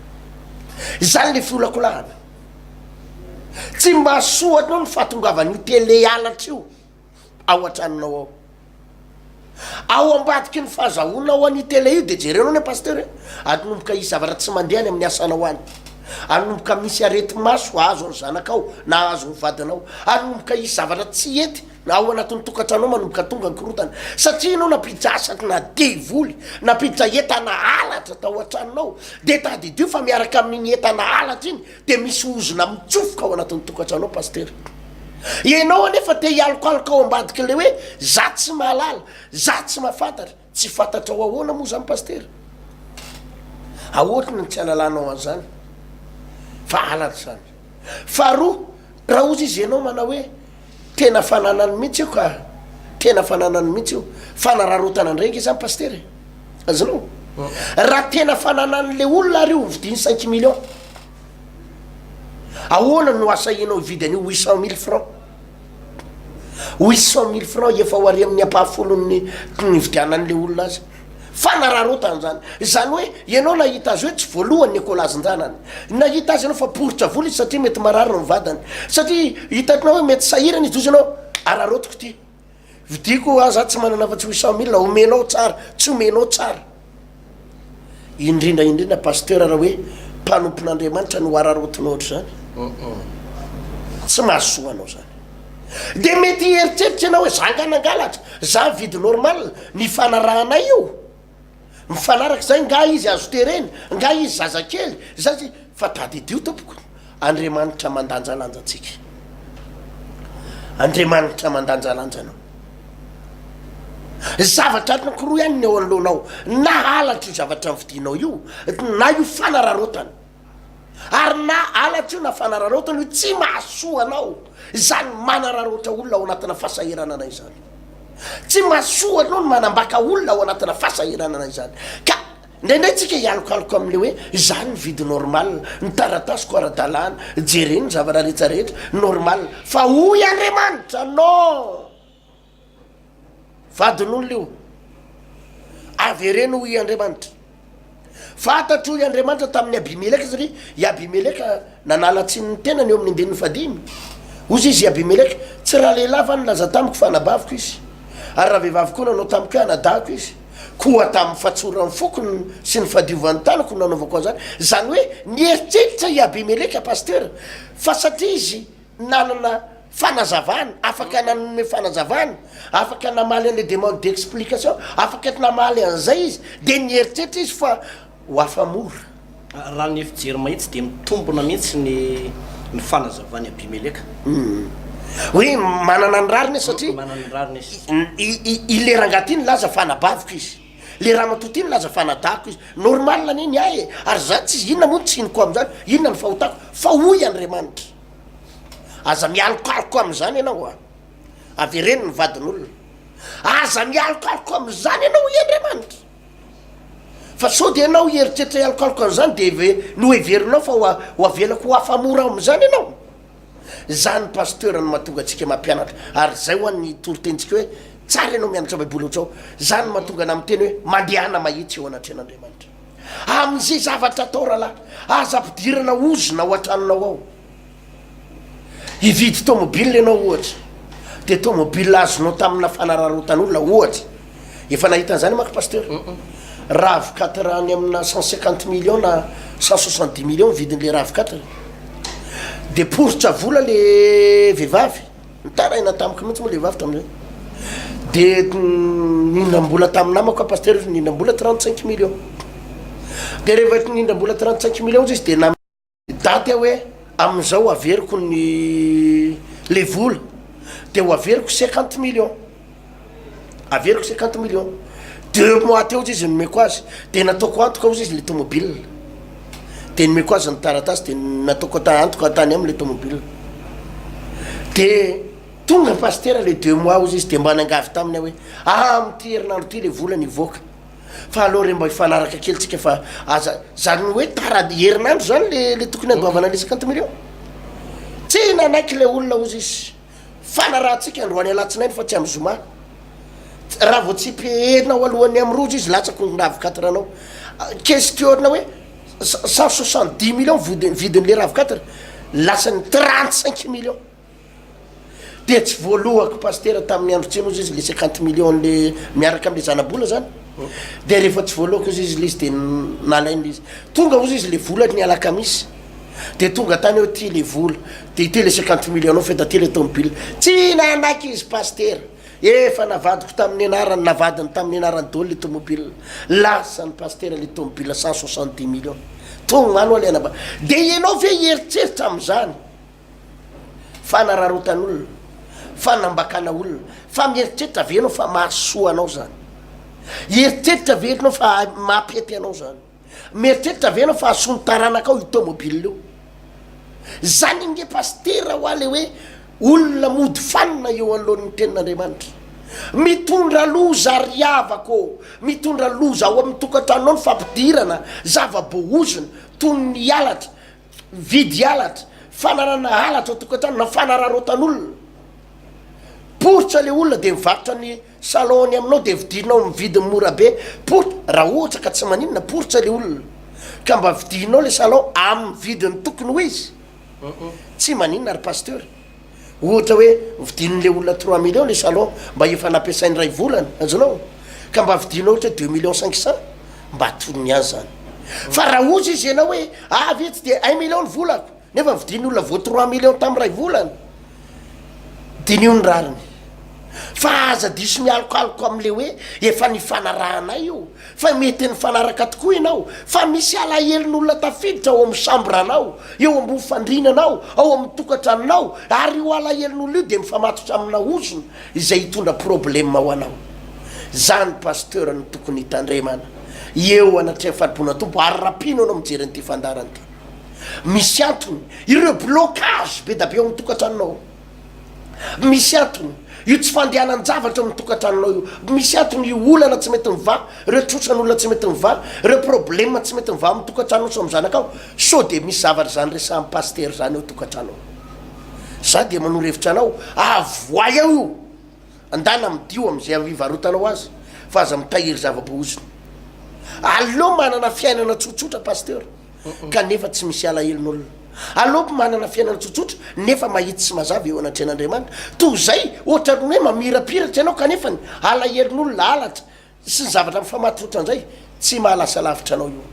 B: Izany le fiolakolahana. Tsy mahasoa anao ny fahatongavan'io télé halatra io ao an-tranonao ao. Ao ambadiky ny fahazahoanao an'io télé io de jerenao anie pasteur e, anomboka hisy zavatra tsy mandeha any amin'ny asanao any, anomboka misy areti-maso ahazo ny zanakao na ahazo ny vadinao, anomboka hisy zavatra tsy hety ao anatin'ny tokantranonao manomboka tonga ny korontana satria ianao nampiditra asa na devoly, nampiditra entana halatra tao an-tranonao, de tadidio fa miaraka amin'iny entana halatra iny de misy ozona mitsofoka ao anatin'ny tokantranonao pasitera. Ianao anefa te hialokaloka ao ambadik'ilay hoe za tsy mahalala, za tsy mahafantatra, tsy fantatrao ahoana moa zany pasitera? Ahoana no tsy halalanao an'izany? Fa halatra izany. Faharoa, raha ozy izy ianao manao hoe tena fananany mihitsy io ka, tena fananany mihitsy io, fanararaotana indray ange zany pasitera e. Azonao? Raha tena fananan'le olona ary io hovidiany cinq millions, ahoana no asahianao hividy an'io 800 mille francs? 800 mille francs efa ho ary amin'ny ampahafolon'ny nividianan'le olona azy. Fanararaotana zany. Izany hoe ianao nahita azy hoe tsy voalohany ny ekolazin-janany. Nahita azy ianao fa poritra vola izy satria mety marary ny vadiny. Satria hitanao hoe mety sahirana izy, hozy ianao araraotiko ity. Vidiko aho za tsy manana afa-tsy 800 mille, omenao tsara, tsy omenao tsara. Indrindra indrindra pasteur raha hoe mpanompon'Andriamanitra no araraotinao ohatr'izany. Tsy mahasoa anao zany. De mety hieritreritra ianao hoe za nga nangalatra, za mividy normal, nifanarahanay io. Mifanaraka izay nga izy azo terena, nga izy zazakely, za tsy, fa tadidio tompoko, Andriamanitra mandanjalanja antsika. Andriamanitra mandanjalanja anao. Zavatra anankiroa ihany ny eo anoloanao, na halatra io zavatra novidianao io, na io fanararaotana. Ary na halatra io na fanararaotana io tsy mahasoa anao izany manararaotra olona ao anatina fahasahiranana izany. Tsy mahasoa anao ny manambaka olona ao anatina fahasahiranana izany. Ka indraindray tsika hialokaloka amin'le hoe izany ny vidy normal, ny taratasiko ara-dalàna, jereno ny zavatra rehetra rehetra, normal. Fa hoy Andriamanitra, non! Vadin'olona io. Avereno hoy Andriamanitra. Fantatro hoy Andriamanitra tamin'i Abimeleka satria i Abimeleka nanala tsiny ny tenany eo amin'ny andininy fahadimy. Hozy izy i Abimeleka, tsy ralehilahy va nilaza tamiko fa anabaviko izy? Ary ravehivavy koa nanao tamiko hoe anadahiko izy. Koa tamin'ny fahatsoran'ny foko sy ny fahadiovan'ny tanako no nanaovako an'izany. Izany hoe nieritreritra i Abimeleka, Pasitera, fa satria izy nanana fanazavana, afaka nanome fanazavana, afaka namaly an'le demande d'explication, afaka namaly an'izay izy, de nieritreritra izy fa ho afa-mora.
A: Raha ny fijery mahitsy dia mitombina mihitsy ny ny fanazavan'i Abimeleka.
B: Hoe manana ny rariny izy satria
A: Manana ny rariny izy.
B: i i i le rangahy ty nilaza fa anabaviko izy, le ramatoa ty nilaza fa anadahiko izy, normal anie ny ahy e, ary za tsy, inona moa ny tsiniko amin'izany, inona ny fahotako, fa hoy Andriamanitra. Aza mialokaloka amin'izany ianao a! Avereno ny vadin'olona. Aza mialokaloka amin'izany ianao hoy Andriamanitra. Fa sao dia ianao hieritreritra hialokaloka an'izany dia heve- noheverinao fa ho a- ho avelako ho afa-mora amin'izany ianao. Izany pasteur no mahatonga antsika mampianatra. Ary izay ho an'ny toritenintsika hoe tsara ianao mianatra baiboly ohatr'izao. Izany no mahatonga anah miteny hoe mandehana mahitsy eo anatrehan'Andriamanitra. Amin'izay zavatra atao rahalahy, aza ampidirana ozona ao an-tranonao ao. Hividy tomobile ianao ohatra, dia tomobile azonao tamina fanararaotan'olona ohatra, efa nahita an'izany manko pasteur, rav quatre any amina 150 millions na 170 millions ny vidin'le rav quatre, dia poritra vola le vehivavy, nitaraina tamiko mihitsy moa le vehivavy tamin'izay, dia nindram-bola tamin'ny namako aho pasteur, nindram-bola 35 millions, dia rehefa nindram-bola 35 millions izy dia na. Daty aho hoe amin'izao averiko ny le vola de ho averiko 50 millions, averiko 50 millions, deux mois teo ozy izy nomeko azy de nataoko antoka ozy izy le tomobile, de nomeko azy ny taratasy de nataoko ata antoka tany aminy le tomobile, de tonga pasitera le deux mois ozy izy de mba niangavy taminy aho hoe amin'ity herinandro ity le vola nivoaka. Fa aleo re mba hifanaraka kely tsika fa aza zany hoe tara herinandro zany le le tokony andoavana le 50 millions. Tsy nanaiky le olona ozy izy. Fanarahantsika androany alatsinainy fa tsy amin'ny zoma. Raha vao tsy pehenao alohan'ny amin'ny roa ozy izy latsako ny rav quatre anao. Question hoe 170 millions vodiny vidin'le rav quatre lasany 35 millions. Dia tsy voalohako pasitera tamin'ny andro tsena ozy izy le 50 millions le miaraka amle zanabola zany de rehefa tsy voalohako ozy izy le izy de nalainy le izy tonga ozy izy le vola ny alakamisy de tonga tany eo ty le vola de ity le 50 millions anao feta ty le tomobile tsy nanaiky izy pasitera efa navadiko tamin'ny anarany navadiny tamin'ny anarany daholo le tomobile lasa ny pasitera le tomobile 170 millions tonga any oa le anaba de ianao ve hieritreritra am'izany Fanararaotan'olona, fanambakana olona, fa mieritreritra ve ianao fa mahasoa anao zany? Hieritreritra ve ianao fa mampety anao zany? Mieritreritra ve ianao fa hahasoa ny taranakao io tomobile io? Zany ange pasitera hoa le hoe olona mody fanina eo anoloan'ny tenin'Andriamanitra. Mitondra loza ry havako ô, mitondra loza ao amin'ny tokantranonao ny fampidirana zava-boahozona toy ny halatra, Vidy halatra, fananana halatra ao tokantrano na fanararaotan'olona. Poritra le olona de mivarotra ny salon-ny aminao de vidinao amin'ny vidiny mora be. Poritra, raha ohatra ka tsy maninona poritra le olona ka mba vidinao le salon amin'ny vidiny tokony ho izy, tsy maninona ry pasteur. Ohatra hoe vidin'le olona trois millions le salon mba efa nampiasainy iray volana, azonao? Ka mba vidinao ohatra hoe 2 millions 500, mba tony ihany zany. Fa raha ozy izy ianao hoe avy etsy de 1 million ny volako, nefa vidin'ny olona vao 3 millions tamin'ny iray volana, diniho ny rariny. Fa aza diso mialokaloka am'le hoe efa nifanarahanay io, fa mety nifanaraka tokoa ianao, fa misy alahelon'olona tafiditra ao amin'ny chambre-nao, eo ambony fandrinanao, ao amin'ny tokantranonao, ary io alahelon'olona io dia mifamatotra amina ozona izay hitondra problème ho anao. Zany pasteur no tokony hitandremana eo anatrehan'ny fanompoana Tompo, ary raha mpino ianao mijery an'ity fandaharana ity, misy antony ireo blocage be da be ao amin'ny tokantranonao. Misy antony io tsy fandehanan-javatra ao amin'ny tokantranonao io. Misy antony io olana tsy mety mivaha, ireo trosan'olona tsy mety mivaha, ireo problema tsy mety mivaha amin'ny tokantranonao sy amin'ny zanakao. Sao dia misy zavatra izany resahan'ny pasitera izany ao tokantrano ao. Za dia manoro hevitra anao, avoay ao io. Andana midio amin'izay hivarotanao azy fa aza mitahiry zava-boahozona. Aleo manana fiainana tsotsotra pasteur kanefa tsy misy alahelon'olona. Aleo manana fiainana tsotsotra nefa mahitsy sy mazava eo anatrehan'Andriamanitra. Toy izay ohatran'ny hoe mamirapiratra ianao kanefa ny alahelon'olona halatra sy ny zavatra mifamatotra indray tsy mahalasa lavitra anao io.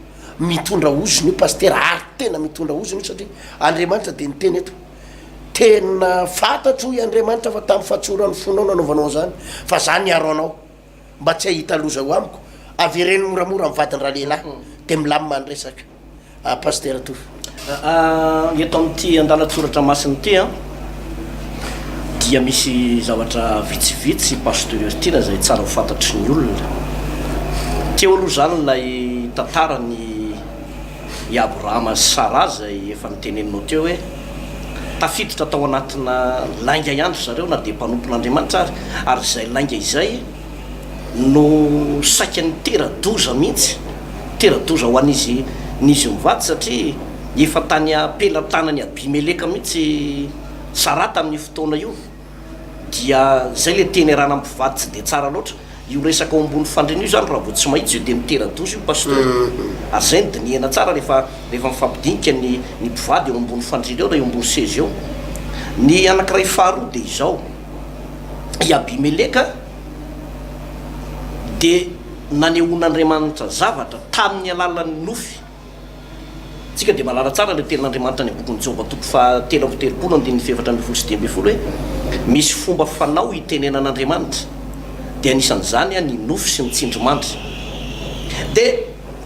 B: Mitondra ozona io pasitera ary tena mitondra ozona io satria Andriamanitra dia niteny eto. Tena fantatro hoy Andriamanitra fa tamin'ny fahatsoran'ny fonao nanaovanao an'izany fa za niaro anao mba tsy hahita loza ho amiko. Avereno moramora ny vadin-dralehilahy dia milamina ny resaka. Ah, Pasitera Tovo.
A: Eto amin'ity andalan-tsoratra masina ity an, dia misy zavatra vitsivitsy Pasteur Heritiana izay tsara ho fantatry ny olona. Teo aloha izany ilay tantaran'i i Abrahama sy Saraha izay efa noteneninao teo hoe tafiditra tao anatina lainga ihany ry zareo na dia mpanompon'Andriamanitra ary, ary izay lainga izay no saika nitera-doza mihitsy, nitera-doza ho an'izy n'izy mivady satria efa tany am-pelatanan'i Abimeleka mihitsy Saraha tamin'io fotoana io, dia izay ilay teny iarahana amin'ny mpivady tsy dia tsara loatra, io resaka ao ambony fandriana io izany raha vao tsy mahitsy io dia mitera-doza io Pasteur, ary izay no dinihana tsara rehefa rehefa mifampidinika ny ny mpivady eo ambony fandriana eo na eo ambony seza eo. Ny anankiray faharoa dia izao, i Abimeleka dia nanehoan'Andriamanitra zavatra tamin'ny alalan'ny nofy. Isika dia mahalala tsara ilay tenin'Andriamanitra any amin'ny bokin'i Joba toko faha 33 andininy faha 14 sy 15 hoe misy fomba fanao itenenan'Andriamanitra dia anisan'izany ny nofy sy ny tsindrimandry. Dia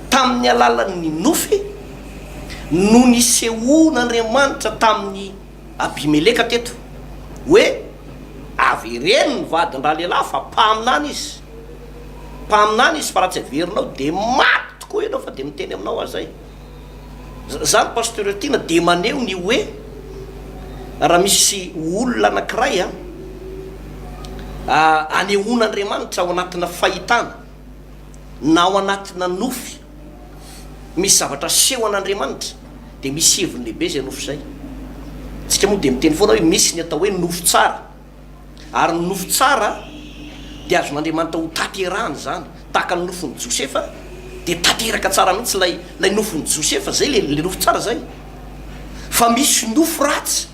A: tamin'ny alalan'ny nofy no nisehoan'Andriamanitra tamin'i Abimeleka teto hoe avereno ny vadin-dralehilahy fa mpaminany izy. Mpaminany izy fa raha tsy averinao dia maty tokoa ianao fa dia miteny aminao aho zay. Zany Pasteur Tiana dia maneho ny hoe raha misy olona anakiray an anehoan'Andriamanitra ao anatina fahitana na ao anatina nofy misy zavatra aseho an'Andriamanitra dia misy heviny lehibe izay nofy izay. Tsika moa dia miteny foana hoe misy ny atao hoe nofy tsara. Ary ny nofy tsara dia azon'Andriamanitra ho tanterahana izany, tahaka ny nofin'i Josefa dia tanteraka tsara mihitsy ilay ilay nofin'i Josefa, izay ilay ilay nofy tsara izay. Fa misy nofy ratsy.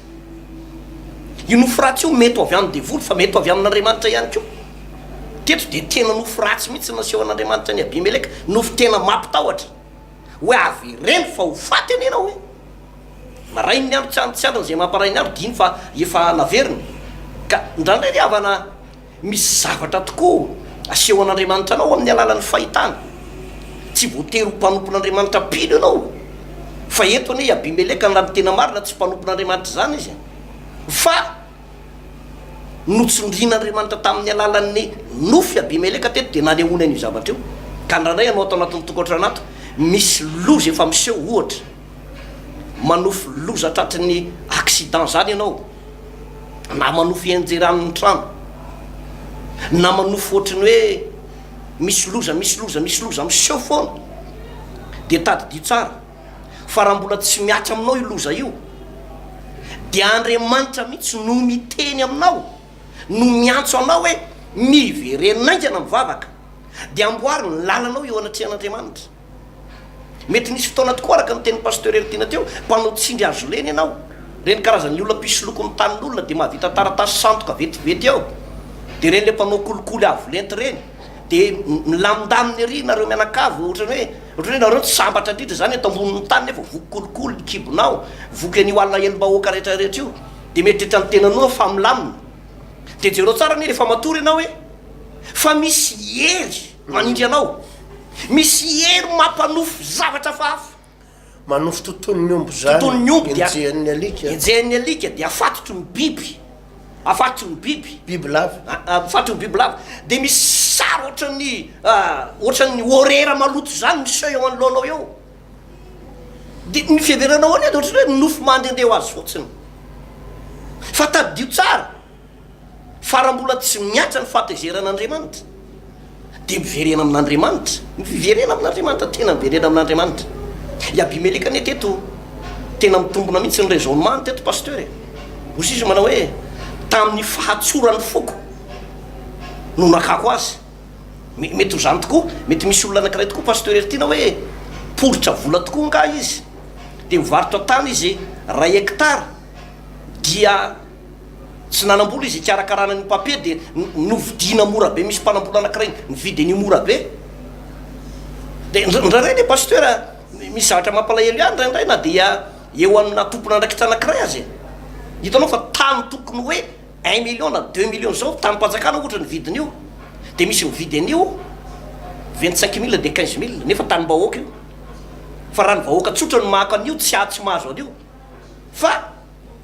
A: Io nofy ratsy io mety ho avy amin'ny devoly fa mety ho avy amin'Andriamanitra ihany koa. Teto dia tena nofy ratsy mihitsy no nasehon'Andriamanitra an'i Abimeleka, nofy tena mampitahotra. Hoe avereno fa ho faty anie ianao e! Marain'ny andro tsy andro tsy andriny izay mamparain'ny andro dia iny fa efa naverina. Ka indraindray ry havana misy zavatra tokoa asehon'Andriamanitra anao amin'ny alalan'ny fahitana. Tsy voatery ho mpanompon'Andriamanitra mpino ianao. Fa eto anie i Abimeleka raha ny tena marina tsy mpanompon'Andriamanitra izany izy fa Notsindrian'Andriamanitra tamin'ny alalan'ny nofy Abimeleka teto dia nanehoany an'io zavatra io. Ka indraindray ianao ato anatin'ny tokantrano ato, misy loza efa miseho, ohatra, manofy loza tratry ny accident izany ianao, na manofy hianjeran'ny trano, na manofy ohatry ny hoe misy loza, misy loza, misy loza miseho foana, dia tadidio tsara, Fa raha mbola tsy mihatra aminao io loza io, dia Andriamanitra mihitsy no miteny aminao, no miantso anao hoe, Miverena haingana mivavaka, dia amboary ny lalanao eo anatrehan'Andriamanitra. Mety nisy fotoana tokoa, araka ny tenin'i Pasteur Heritiana teo, mpanao tsindry hazo lena ianao, ireny karazan'ny olona mpisoloky ny tanin'olona dia mahavita taratasy sandoka vetivety eo, dia ireny ilay mpanao kolikoly avo lenta ireny. Dia milamindamina ery nareo mianakavy ohatrany hoe ohatrany hoe nareo tsy sambatra indrindra izany eto ambonin'ny tany nefa voky kolikoly ny kibonao, voky an'io alahelom-bahoaka rehetra rehetra io. Dia mieritreritra ny tenanao fa milamina. Dia jereo tsara anie rehefa matory ianao hoe fa misy hery manindry anao, misy hery mampanofy zavatra hafahafa.
B: Manofy totonin'ny omby izany,
A: Totonin'ny omby dia
B: enjehin'ny alika.
A: Enjehin'ny alika dia afatotry ny biby, afatotry ny biby.
B: Bibilava.
A: Afatotry ny bibilava. Dia misy sary ohatran'ny ohatran'ny horera maloto izany miseho eo anoloanao eo. Dia ny fiheveranao anie dia ohatran'ny hoe nofy mandehandeha ho azy fotsiny. Fa tadidio tsara. Fa raha mbola tsy mihatra ny fahatezeran'Andriamanitra, dia miverena amin'Andriamanitra. Miverena amin'Andriamanitra, tena miverena amin'Andriamanitra. I Abimeleka anie teto, tena mitombina mihitsy ny raisonnement-ny teto Pasteur e. Hoy izy manao hoe, tamin'ny fahatsoran'ny foko no nakako azy. Mety ho izany tokoa, mety misy olona anankiray tokoa Pasteur Heritiana hoe, poritra vola tokoa angaha izy, dia mivarotra tany izy iray hectare, dia Tsy nanam-bola izy hikarakarana an'io papier dia novidiana mora be, misy mpanam-bola anankiray nividy an'io mora be. Dia indraindray anie pasteur misy zavatra mampalahelo ihany indraindray na dia eo amina tompon'andraikitra anankiray aza e. Hitanao fa tany tokony hoe un million na deux millions zao tanim-panjakana ohatra ny vidin'io dia misy mividy an'io 25 mille dia 15 mille nefa tanim-bahoaka io. Fa raha ny vahoaka tsotra no maka an'io tsy tsy mahazo an'io. Fa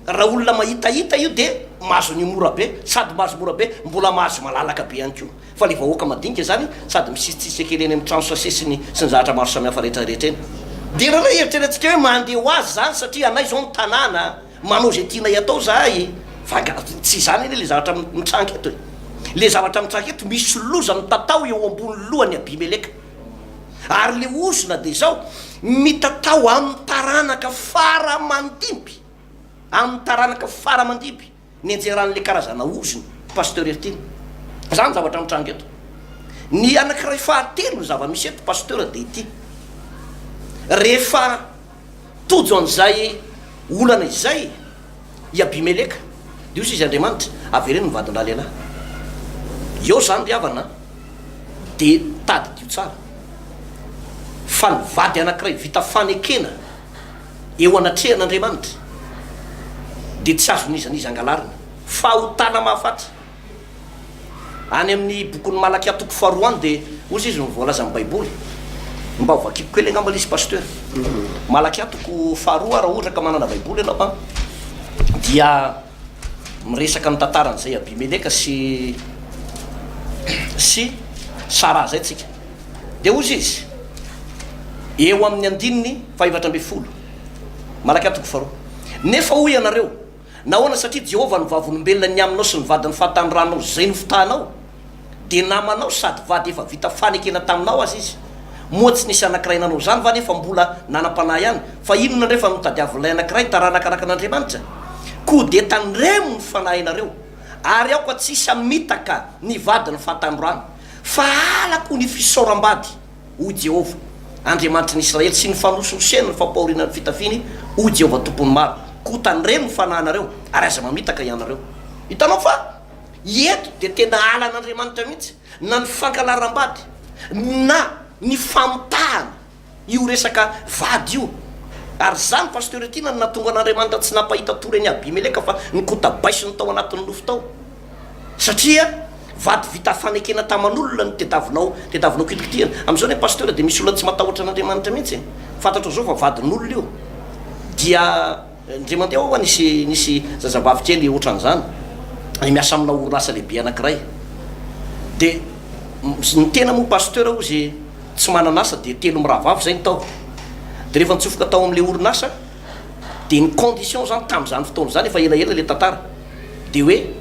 A: Raha olona mahitahita io dia mahazo an'io mora be, sady mahazo mora be, mbola mahazo malalaka be ihany koa. Fa le vahoaka madinika zany sady misisitsisika kely eny amin'ny trano sase sy ny sy ny zavatra maro samihafa rehetra rehetra eny. Dia indraindray eritreretintsika hoe mandeha ho azy zany satria anay zao ny tanàna, manao izay tianay atao zahay, fa angaha tsy izany anie le zavatra mitranga eto e. Le zavatra mitranga eto misy loza mitatao eo ambony lohan'i Abimeleka. Ary le ozona dia izao, mitatao amin'ny taranaka fara aman-dimby, amin'ny taranaka fara aman-dimby ny anjeran'le karazana ozona, Pasteur Heritiana. Izany zavatra mitranga eto. Ny anankiray fahatelo ny zava-misy eto Pasteur dia ity, rehefa tojo an'izay olana izay i Abimeleka. Dia hoy izy Andriamanitra, avereno ny vadin-dralehilahy. Eo izany ry havana dia tadidio tsara fa ny vady anankiray vita fanekena eo anatrehan'Andriamanitra dia tsy azon'iza n'iza angalarina. Fahotana mahafaty. Any amin'ny bokin'i Malakia toko faharoa any dia hozy izy no voalazan'ny baiboly. Mba ho vakiko kely angamba ilay izy pasteur. Malakia toko faharoa raha ohatra ka manana baiboly ianao an, dia miresaka ny tantaran'izay Abimeleka sy sy Saraha izay tsika. Dia hozy izy eo amin'ny andininy fahefatra 14. Malakia toko faharoa. Nefa hoy ianareo, Nahoana? Satria Jehovah no vavolombelona ny aminao sy ny vadin'ny fahatanoranao izay nofitahanao, dia namanao sady vady efa vita fanekena taminao aza izy. Moa tsy nisy anankiray nanao izany va nefa mbola nanam-panahy ihany? Fa inona indray fa notadiavin'ilay anankiray taranaka araka an'Andriamanitra? Koa dia tandremo ny fanahinareo, ary aoka tsy hisy hamitaka ny vadin'ny fahatanorana, fa halako ny fisaoram-bady. hoy Jehovah, Andriamanitry ny Israely, sy ny fanosihosena ny fampahoriana ny fitafiany, hoy Jehovah Tompon'ny maro. Koa tandremo ny fanahinareo, ary aza mamitaka ianareo. Hitanao fa eto dia tena halan'Andriamanitra mihitsy na ny fankalaram-bady na ny famitahana io resaka vady io. Ary izany, Pasteur Tiana, no nahatonga an'Andriamanitra tsy nampahita tory an'i Abimeleka fa nikotabaisiny tao anatin'ny nofo tao. Satria vady vita fanekena taman'olona no tedavinao tedavinao kitikitihana. Amin'izao anie Pasteur dia misy olona tsy matahotra an'Andriamanitra mihitsy e. Fantatrao zao fa vadin'olona io. Dia indray mandeha ho'a nisy nisy zazavavy kely ohatran'izany miasa amina orinasa lehibe anankiray. Dia ny tena moa Pasteur hozy tsy manana asa dia telo mirahavavy izay no tao. Dia rehefa nitsofoka tao amin'ilay orinasa dia ny condition zany tamin'izany fotoana izany efa elaela ilay tantara. Dia hoe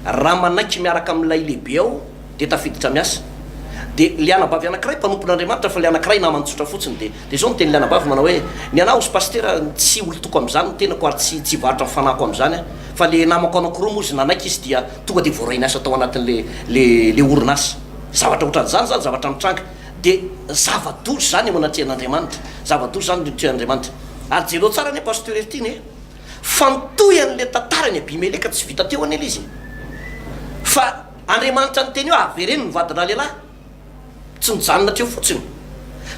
A: raha manaiky miaraka amin'ilay lehibe ao dia tafiditra miasa. Dia ilay anabavy anankiray mpanompon'Andriamanitra fa ilay anankiray namany tsotra fotsiny. Dia dia izao no tenin'ilay anabavy manao hoe, ny anah hozy pasitera tsy olon-toko amin'izany ny tenako ary tsy tsy hivarotra ny fanahiko amin'izany aho. Fa ilay namako anankiroa moa izy nanaiky izy dia tonga dia voaray niasa tao anatin'ilay ilay ilay orinasa. Zavatra ohatran'izany izany zavatra mitranga. Dia zava-doza izany eo anatrehan'Andriamanitra. Zava-doza izany eo anatrehan'Andriamanitra. Ary jereo tsara anie Pasteur Heritiana e. Fa nitohy an'ilay tantaran'i Abimeleka tsy vita teo anie ilay izy e. Fa Andriamanitra niteny hoe avereno ny vadin-dralehilahy. Tsy nijanona teo fotsiny.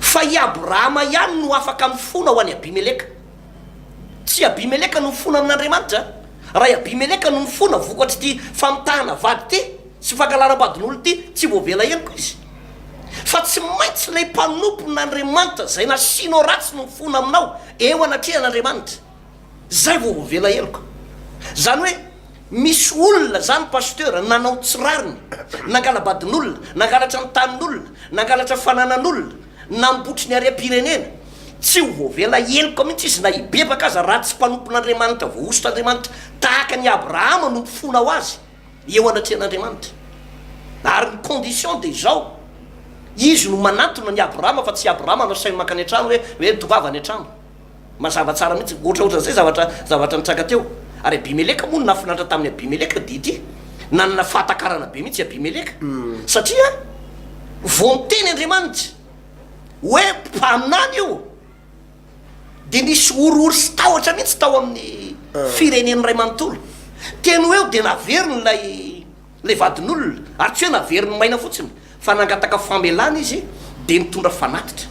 A: Fa i Abrahama ihany no afaka mifona ho an'i Abimeleka. Tsy i Abimeleka no mifona amin'Andriamanitra. Raha i Abimeleka no mifona vokatr'ity famitahana vady ity sy fankalaram-badin'olona ity, tsy voavela heloka izy. Fa tsy maintsy ilay mpanompon'Andriamanitra izay nasianao ratsy no mifona aminao eo anatrehan'Andriamanitra. Zay vao voavela heloka. Zany hoe misy olona zany pasteur nanao tsy rariny, nangala-badin'olona, nangalatra ny tanin'olona, nangalatra fananan'olona, nambotry ny harem-pirenena. Tsy ho voavela heloka mihitsy izy na hibebaka aza raha tsy mpanompon'Andriamanitra voahosotr'Andriamanitra tahaka an'i Abrahama no mifona ho azy eo anatrehan'Andriamanitra. Ary ny condition dia izao, izy no manantona an'i Abrahama fa tsy i Abrahama no asainy mankany an-trano hoe hoe tongava any an-trano. Mazava tsara mihitsy, ohatraohatran'izay zavatra zavatra nitranga teo. Ary Abimeleka moa ny nahafinaritra tamin'i Abimeleka dia ity, nanana fahatakarana be mihitsy i Abimeleka, satria vao niteny Andriamanitra hoe mpaminany io, dia nisy horohoro sy tahotra mihitsy tao amin'ny firenena iray manontolo. Teny ho eo dia naveriny ilay Ilay vadin'olona, ary tsy hoe naveriny maina fotsiny, fa nangataka famelana izy, dia nitondra fanatitra,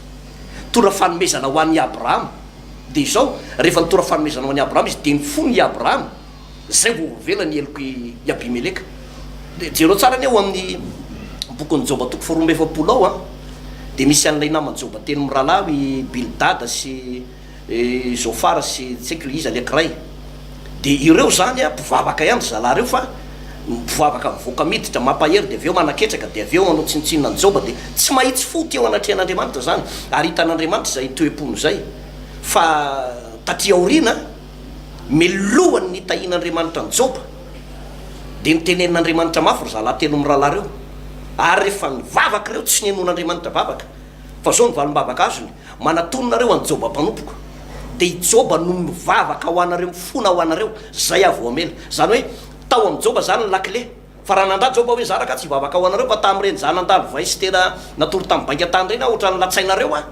A: nitondra fanomezana ho an'i Abrahama. Dia izao, rehefa nitondra fanomezana ho an'i Abrahama izy, dia nifona i Abrahama, izay vao voavela ny helok'i Abimeleka. Dia jereo tsara anie ao amin'ny bokin'i Joba toko faharoa 42 ao an, dia misy an'ilay naman'i Joba telo mirahalahy, i Bildada sy. I Zofara sy tsy haiko iza le ankiray. Dia ireo zany a mpivavaka ihany ry zalahy ireo fa mpivavaka mivoaka miditra mampahery dia avy eo manaketraka dia avy eo manao tsinontsinona an'i Joba dia tsy mahitsy fo teo anatrehan'Andriamanitra zany ary hitan'Andriamanitra izay toe-pony izay fa taty aoriana melohan'ny nitahian'Andriamanitra an'i Joba dia nitenenin'Andriamanitra mafy ry zalahy telo mirahalahy ireo ary rehefa nivavaka ireo tsy nihenoan'Andriamanitra vavaka fa zao ny valim-bavaka azony Manatona nareo an'i Joba mpanompoko, dia i Joba no mivavaka ho anareo, mifona ho anareo, zay aho vao hamela. Zany hoe, tao amin'i Joba zany ny lakile. Fa raha nandà Joba hoe, za raka tsy hivavaka ho anareo, fa tamin'ireny za nandalo vay sy tena natory tamin'ny bainga tany ireny aho, ohatran'ny latsainareo aho.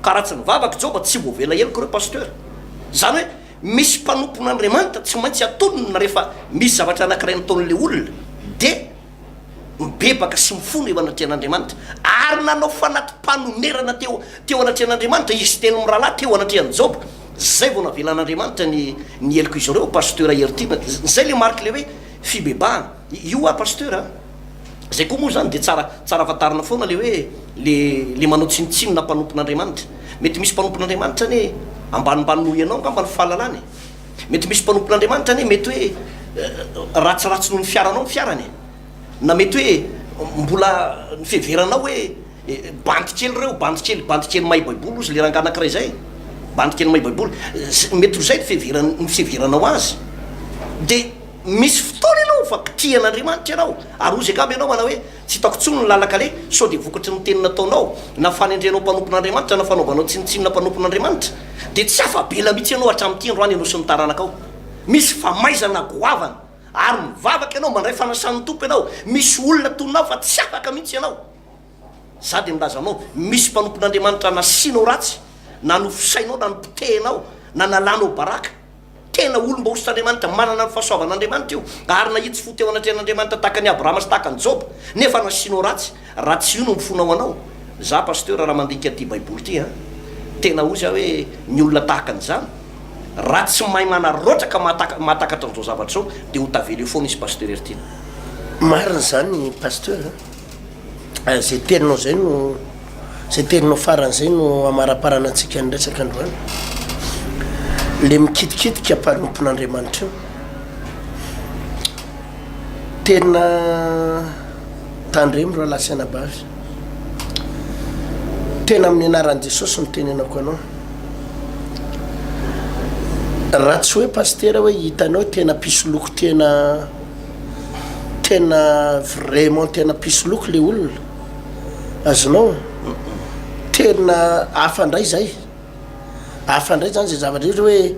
A: Ka raha tsy nivavaka i Joba, tsy voavela heloka ireo Pasteur. Zany hoe. Misy mpanompon'Andriamanitra tsy maintsy atonina rehefa misy zavatra anankiray nataon'ilay olona dia mibebaka sy mifona eo anatrehan'Andriamanitra. Ary nanao fanati-panonerana teo teo anatrehan'Andriamanitra izy telo mirahalahy teo anatrehan'i Joba. Zay vao navelan'Andriamanitra ny ny helok'izy ireo, Pasteur Heritiana. Zay le marik'ilay hoe fibebahana. Io hoa Pasteur a! Zay koa moa zany dia tsara tsara fantarina foana le hoe le le manao tsinontsinona mpanompon'Andriamanitra. Mety misy mpanompon'Andriamanitra anie ambanimbany noho ianao angamba ny fahalalany e. Mety misy mpanompon'Andriamanitra anie mety hoe ratsiratsy noho ny fiaranao ny fiarany e. Na mety hoe mbola ny fiheveranao hoe bandy kely ireo, bandy kely, bandy kely mahay baiboly ozy le rangahy anakiray zay, bandy kely mahay baiboly. Mety ho zay ny fiheveran ny fiheveranao azy. Dia misy fotoana ianao fa kitihan'Andriamanitra ianao ary hozy angamba ianao manao hoe tsy hitako intsony ny lalan-kaleha sao dia vokatry ny teny nataonao na fanendrenao mpanompon'Andriamanitra na fanaovanao tsinontsinona mpanompon'Andriamanitra dia tsy afa-bela mihitsy ianao hatramin'ity androany ianao sy ny taranakao. Misy famaizana goavana ary mivavaka ianao, mandray fanasan'ny Tompo ianao, misy olona tononao fa tsy afaka mihitsy ianao. Za dia milaza aminao, misy mpanompon'Andriamanitra nasianao ratsy, na nofosainao, na nopotehinao, na nalanao baraka. Tena olom-bahosotr'Andriamanitra, manana ny fahasoavan'Andriamanitra io, ary nahitsy fo teo anatrehan'Andriamanitra tahaka an'i Abrahama sy tahaka an'i Joba, nefa nasianao ratsy, raha tsy io no mifonao anao. Za Pasteur raha mandinika an'ity baiboly ity an, tena hozy aho hoe ny olona tahaka an'izany, raha tsy mahay manaraotra ka mahatakatra an'izao zavatra izao dia ho tavela eo foana izy Pasteur Heritiana.
B: Marina izany Pasteur a! Izay teninao izay no, izay teninao farany izay no hamaraparanantsika ny resaka androany. Le mikitikitika mpanompon'Andriamanitra io. Tena tandremo rahalahy sy anabavy. Tena amin'ny anaran'i Jesosy no tenenako anao. Raha tsy hoe pasitera hoe hitanao tena mpisoloky tena tena vraiment tena mpisoloky le olona. Azonao? Tena hafa indray zay. Hafa indray zany zay zavatra ohatra hoe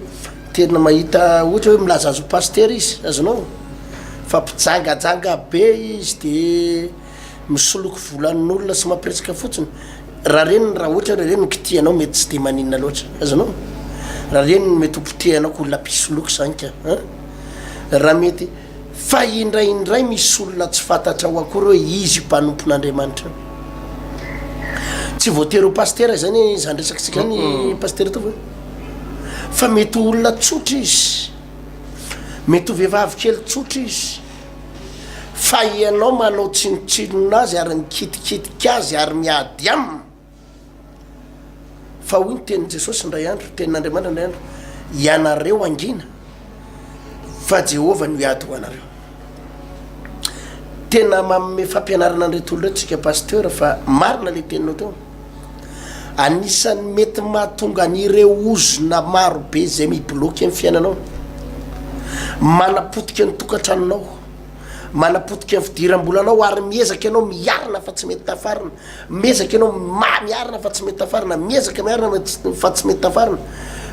B: tena mahita ohatra hoe milaza azy ho pasitera izy, azonao? Fa mpijangajanga be izy de misoloky volan'olona sy mampiresaka fotsiny. Raha reny raha ohatra hoe reny no kitihanao mety tsy de maninona loatra, azonao? Raha reny no mety ho potehanao ko olona mpisoloky zany ka an! Raha mety Fa indraindray misy olona tsy fantatrao akory hoe izy io mpanompon'Andriamanitra io. Tsy voatery ho pasitera izany izany resakitsika izany pasitera Tovo e. Fa mety ho olona tsotra izy. Mety ho vehivavy kely tsotra izy. Fa ianao manao tsinontsinona azy ary mikitikitika azy ary miady aminy. Fa hoy ny tenin'i Jesosy indray andro, tenin'Andriamanitra indray andro, Ianareo hangina, fa Jehovah no hiady ho anareo. Tena manome fampianarana an'ireto olona ireto tsika pasteur fa marina le teninao teo. Anisan'ny mety mahatonga an'ireo ozona maro be izay mi-bloquer ny fiainanao, manapotika ny tokantranonao, manapotika ny fidiram-bolanao ary miezaka ianao miarina fa tsy mety tafarina. Miezaka ianao ma miarina fa tsy mety tafarina, miezaka miarina fa tsy mety tafarina.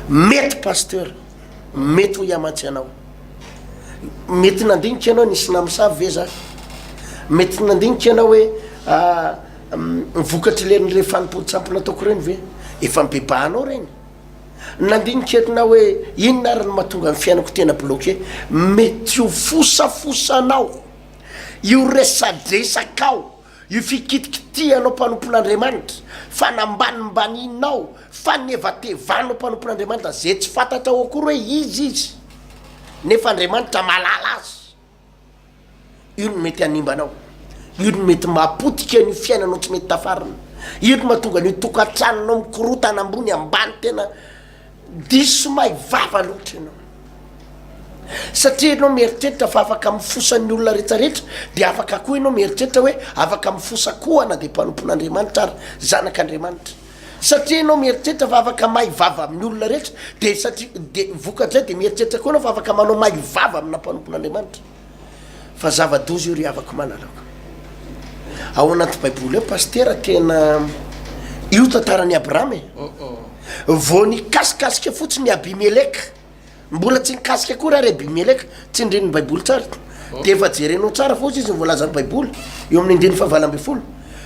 B: Mety pasteur, mety ho hiamantsy anao. Mety nandinika ianao nisy namosavy ve za? Mety nandinika ianao hoe ah, vokatry le le fanompoan-tsampy nataoko ireny ve? Efa mibebahanao ireny. Nandinika ianao hoe inona ary no mahatonga ny fiainako tena bloqué? Mety ho fosafosanao io resadresakao Io fikitikitihanao mpanompon'Andriamanitra, fanambanimbanianao, fanevatevanao mpanompon'Andriamanitra ze tsy fantatrao akory hoe iza izy, nefa Andriamanitra mahalala azy, io no mety hanimba anao, io no mety mahapotika an'io fiainanao tsy mety tafarina, io no mahatonga an'io tokantranonao mikorotana ambony ambany tena Diso may vava loatra ianao. Satria ianao mieritreritra fa afaka mifosa ny olona retraretra, dia afaka koa ianao mieritreritra hoe afaka mifosa koa na dia mpanompon'Andriamanitra ary, zanak'Andriamanitra. Satria ianao mieritreritra fa afaka may vava amin'ny olona rehetra, dia satria dia vokatr'izay dia mieritreritra koa ianao fa afaka manao may vava amina mpanompon'Andriamanitra. Fa zava-doza io ry havako malalako. Ao anaty baiboly ao pasitera tena io tantaran'i Abrahama e. Vao nikasikasika fotsiny i Abimeleka, mbola tsy nikasika akory ary Abimeleka, tsindrin'ny baiboly tsara. Dia efa jerenao tsara fa hozy izy ny voalazan'ny baiboly eo amin'ny andininy fahavalo ambinifolo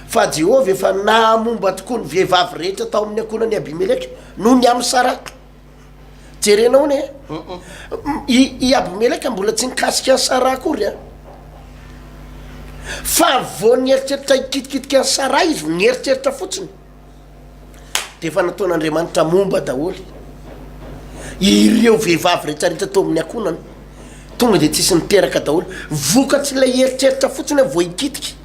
B: fa Jehovah efa nahamomba tokoa ny vehivavy rehetra tao amin'ny ankohonan'i Abimeleka noho ny amin'i Saraha. Jerenao anie i i Abimeleka mbola tsy nikasika an'i Saraha akory an. Fa vao nieritreritra hikitikitika an'i Saraha izy, nieritreritra fotsiny, dia efa nataon'Andriamanitra momba daholo ireo vehivavy rehetrarehetra tao amin'ny ankohonany. Tonga dia tsisy niteraka daholo. Vokatr'ilay eritreritra fotsiny hoe vao hikitika.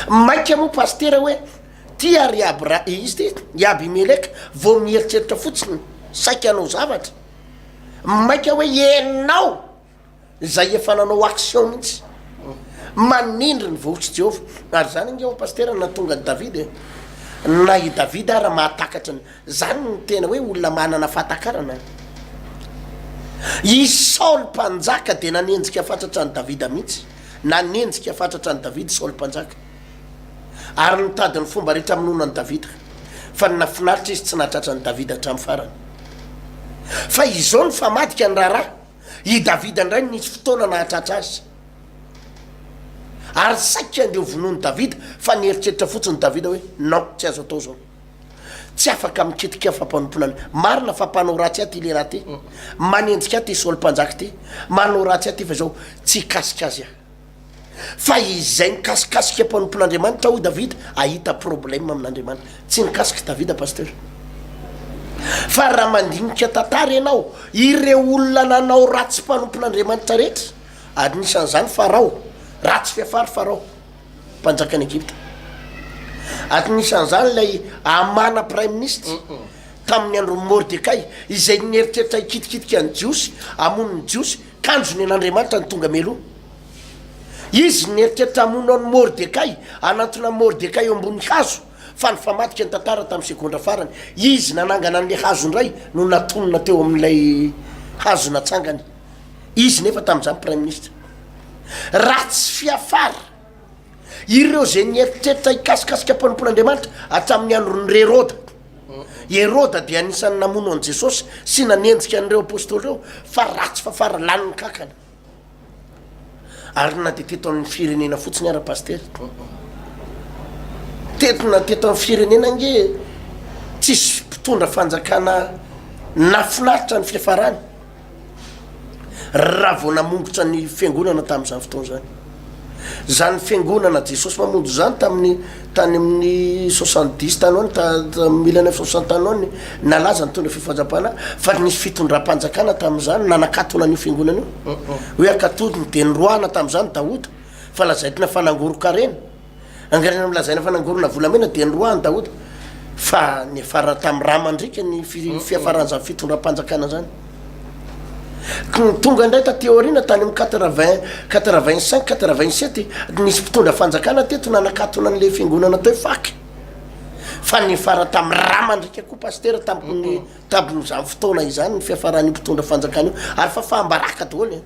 B: Maika moa pasitera hoe Ty ary i Abra, izy ty, i Abimeleka, vao mieritreritra fotsiny, saika hanao zavatra. Maika hoe ianao izay efa nanao action mihitsy. Manindry ny vohotr'i Jehovah. Ary izany ange ho'a pasitera no nahatonga an'i Davida e. Na i Davida ara mahatakatra ny, izany no tena hoe olona manana fahatakarana. I Saoly mpanjaka dia nanenjika fatratra an'i Davida mihitsy. Nanenjika fatratra an'i Davida i Saoly mpanjaka. Ary nitady ny fomba rehetra hamonoana an'i Davida. Fa ny nahafinaritra izy tsy nahatratra an'i Davida hatramin'ny farany. Fa izao nifamadika ny raharaha, i Davida indray no nisy fotoana nahatratra azy. Ary saika handeha ho vonoin'i Davida, fa nieritreritra fotsiny Davida hoe, Non, tsy azo atao izao. Tsy afaka mikitika fampanompoana ny. Marina fa mpanao ratsy ahy ity lehilahy ity. Manenjika ahy ity Saoly mpanjaka ity. Manao ratsy ahy ity fa izao tsy hikasika azy aho. Fa izay mikasikasika mpanompon'Andriamanitra hoy Davida ahita problème amin'Andriamanitra. Tsy nikasika Davida Pasteur. Fa raha mandinika tantara ianao, ireo olona nanao ratsy mpanompon'Andriamanitra rehetra, anisan'izany Farao, ratsy fiafara Farao, mpanjakan'i Egypta. Anisan'izany ilay Hamana praiminisitra tamin'ny andron'i Mordekay, izay nieritreritra hikitikitika ny Jiosy, hamono ny Jiosy, kanjo ny an'Andriamanitra no tonga mialoha. Izy nieritreritra hamono an'i Mordekay, hanantona an'i Mordekay eo ambony hazo, fa nifamadika ny tantara tamin'ny segondra farany. Izy nanangana an'ilay hazo indray no natonina teo amin'ilay hazo natsangany. Izy nefa tamin'izany praiminisitra. Ratsy fiafara ireo izay nieritreritra hikasikasika mpanompon'Andriamanitra hatramin'ny andron'i Heroda. Heroda dia anisan'ny namono an'i Jesosy sy nanenjika an'ireo apostoly ireo, fa ratsy fafara, lanin'ny kankana. Ary na dia teto amin'ny firenena fotsiny ara pasitera, teto na teto amin'ny firenena ange tsisy mpitondra fanjakana nafinaritra ny fiafarany raha vao namongotra ny fiangonana tamin'izany fotoana izany. Zany fiangonana Jesosy Mamonjy zany tamin'ny tany amin'ny soixante dix tany ho any ta mille neuf cent soixante tany ho any nalaza nitondra fifohazam-panahy fa nisy fitondram-panjakana tamin'izany nanakatona an'io fiangonana io hoe akatony dia noroahana tamin'izany Daoda fa lazaina fa nangoron-karena. Angaranina nolazaina fa nangorona volamena dia noroahany Daoda, fa niafara tamin'ny rà mandriaka ny fiafaran'izany fitondram-panjakana izany. Tonga indray taty aoriana tany amin'ny quatre-vingt, quatre-vingt-cinq, quatre-vingt-sept, nisy mpitondra fanjakana teto nanakatona an'ilay fiangonana teo fac. Fa niafara tamin'ny rà mandriaka koa pasitera tamin'ny tamin'izany fotoana izany ny fiafaran'io mpitondra fanjakana io, ary fahafaham-baraka daholo e.